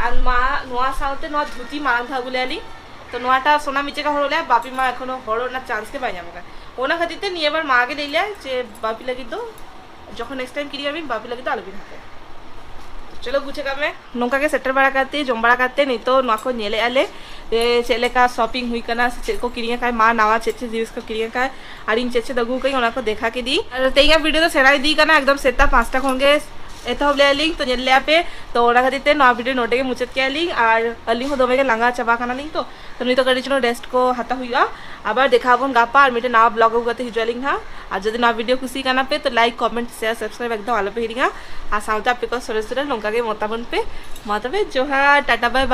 ᱟᱨ ᱢᱟ ᱱᱚᱣᱟ ᱥᱟᱶᱛᱮ ᱱᱚᱣᱟ ᱫᱷᱩᱛᱤ ᱢᱟᱲᱟᱝ ᱫᱷᱟᱣ ᱟᱹᱜᱩ ᱞᱮᱜᱼᱟ ᱞᱤᱧ, ᱛᱚ ᱱᱚᱣᱟᱴᱟᱜ ᱥᱳᱱᱟ ᱢᱤᱪᱮᱠᱟ ᱦᱚᱨᱚᱜ ᱞᱮᱜᱼᱟ, ᱵᱟᱯᱤ ᱢᱟ ᱮᱠᱷᱚᱱᱳ ᱦᱚᱨᱚᱜ ᱨᱮᱱᱟᱜ chance ᱜᱮ ᱵᱟᱭ ᱧᱟᱢ ᱠᱟᱫᱟ᱾ ᱚᱱᱟ ᱠᱷᱟᱹᱛᱤᱨ ᱛᱮ ᱱᱤᱭᱟᱹ ᱵᱟᱨ ᱢᱟ ᱜᱮ ᱞᱟᱹᱭ ᱞᱮᱭᱟᱭ ᱡᱮ ᱵᱟᱯᱤ ᱞᱟᱹᱜᱤᱫ ᱫᱚ ᱡᱚᱠᱷᱚᱱ next time ᱠᱤᱨᱤᱧ ᱟᱹᱵᱤᱱ, ᱵᱟᱯᱤ ᱞᱟᱹᱜᱤᱫ ᱫᱚ ᱟᱞᱚᱵᱤᱱ ᱦᱟᱛᱟᱣᱟ᱾ ᱪᱚᱞᱚ, ᱵᱩᱡᱷᱟᱹᱣ ᱠᱟᱜ ᱢᱮ᱾ ᱱᱚᱝᱠᱟ ᱜᱮ ᱥᱮᱴᱮᱨ ᱵᱟᱲᱟ ᱠᱟᱛᱮ, ᱡᱚᱢ ᱵᱟᱲᱟ ᱠᱟᱛᱮ ᱱᱤᱛᱚᱜ ᱱᱚᱣᱟ ᱠᱚ ᱧᱮᱞᱮᱫᱼᱟ ᱞᱮ ᱡᱮ ᱪᱮᱫ ᱞᱮᱠᱟ shopping ᱦᱩᱭ ᱠᱟᱱᱟ, ᱥᱮ ᱪᱮᱫ ᱠᱚ ᱠᱤᱨᱤᱧ ᱟᱠᱟᱫ, ᱢᱟ ᱱᱟᱣᱟ ᱪᱮᱫ ᱪᱮᱫ ᱡᱤᱱᱤᱥ ᱠᱚ ᱠᱤᱨᱤᱧ ᱟᱠᱟᱫ ᱟᱨ ᱤᱧ ᱪᱮᱫ ᱪᱮᱫ ᱟᱹᱜᱩ ᱟᱠᱟᱫᱟᱹᱧ, ᱚᱱᱟ ᱠᱚ ᱫᱮᱠᱷᱟ ᱠᱮᱫᱤᱧ᱾ ᱟᱨ ᱛᱮᱦᱮᱧᱟᱜ video ᱫᱚ ᱥᱮᱬᱟ ᱤᱫᱤ ᱠᱟᱱᱟ, ᱮᱠᱫᱚᱢ ᱥᱮᱛᱟᱜ ᱯᱟᱸᱪᱴᱟ ᱠᱷᱚᱱ ᱜᱮ ᱮᱛᱚᱦᱚᱵ ᱞᱮᱫᱼᱟ ᱞᱤᱧ, ᱛᱚ ᱧᱮᱞ ᱞᱮᱫᱼᱟ ᱯᱮ᱾ ᱛᱚ ᱚᱱᱟ ᱠᱷᱟᱹᱛᱤᱨ ᱛᱮ ᱱᱚᱣᱟ video ᱱᱚᱰᱮ ᱜᱮ ᱢᱩᱪᱟᱹᱫ ᱠᱮᱫᱼᱟ ᱞᱤᱧ, ᱟᱨ ᱟᱹᱞᱤᱧ ᱦᱚᱸ ᱫᱚᱢᱮ ᱜᱮ ᱞᱟᱸᱜᱟ ᱪᱟᱵᱟ ᱠᱟᱱᱟᱞᱤᱧ᱾ ᱛᱚ ᱛᱚ ᱱᱤᱛᱚᱜ ᱠᱟᱹᱴᱤᱡ ᱪᱩᱞᱩᱝ rest ᱠᱚ ᱦᱟᱛᱟᱣ ᱦᱩᱭᱩᱜᱼᱟ᱾ ᱟᱵᱟᱨ ᱫᱮᱠᱷᱟ ᱟᱵᱚᱱ ᱜᱟᱯᱟ ᱟᱨ ᱢᱤᱫᱴᱮᱱ ᱱᱟᱣᱟ vlog ᱟᱹᱜᱩ ᱠᱟᱛᱮ ᱦᱤᱡᱩᱜ ᱟᱹᱞᱤᱧ ᱦᱟᱸᱜ᱾ ᱟᱨ ᱡᱩᱫᱤ ᱱᱚᱣᱟ video ᱠᱩᱥᱤ ᱠᱟᱱᱟ ᱯᱮ, ᱛᱚ like, comment, share, subscribe ᱮᱠᱫᱚᱢ ᱟᱞᱚᱯᱮ ᱦᱤᱲᱤᱧᱟ᱾ ᱟᱨ ᱥᱟᱶᱛᱮ ᱟᱯᱮ ᱠᱚ ᱥᱚᱨᱮᱥ ᱥᱚᱨᱮᱥ ᱱᱚᱝᱠᱟ ᱜᱮ ᱢᱚᱛᱟᱢᱚᱛ ᱯᱮ ᱮᱢᱟ᱾ ᱛᱚᱵᱮ ᱡᱚᱦᱟᱨ, ᱴᱟᱴᱟ, bye bye᱾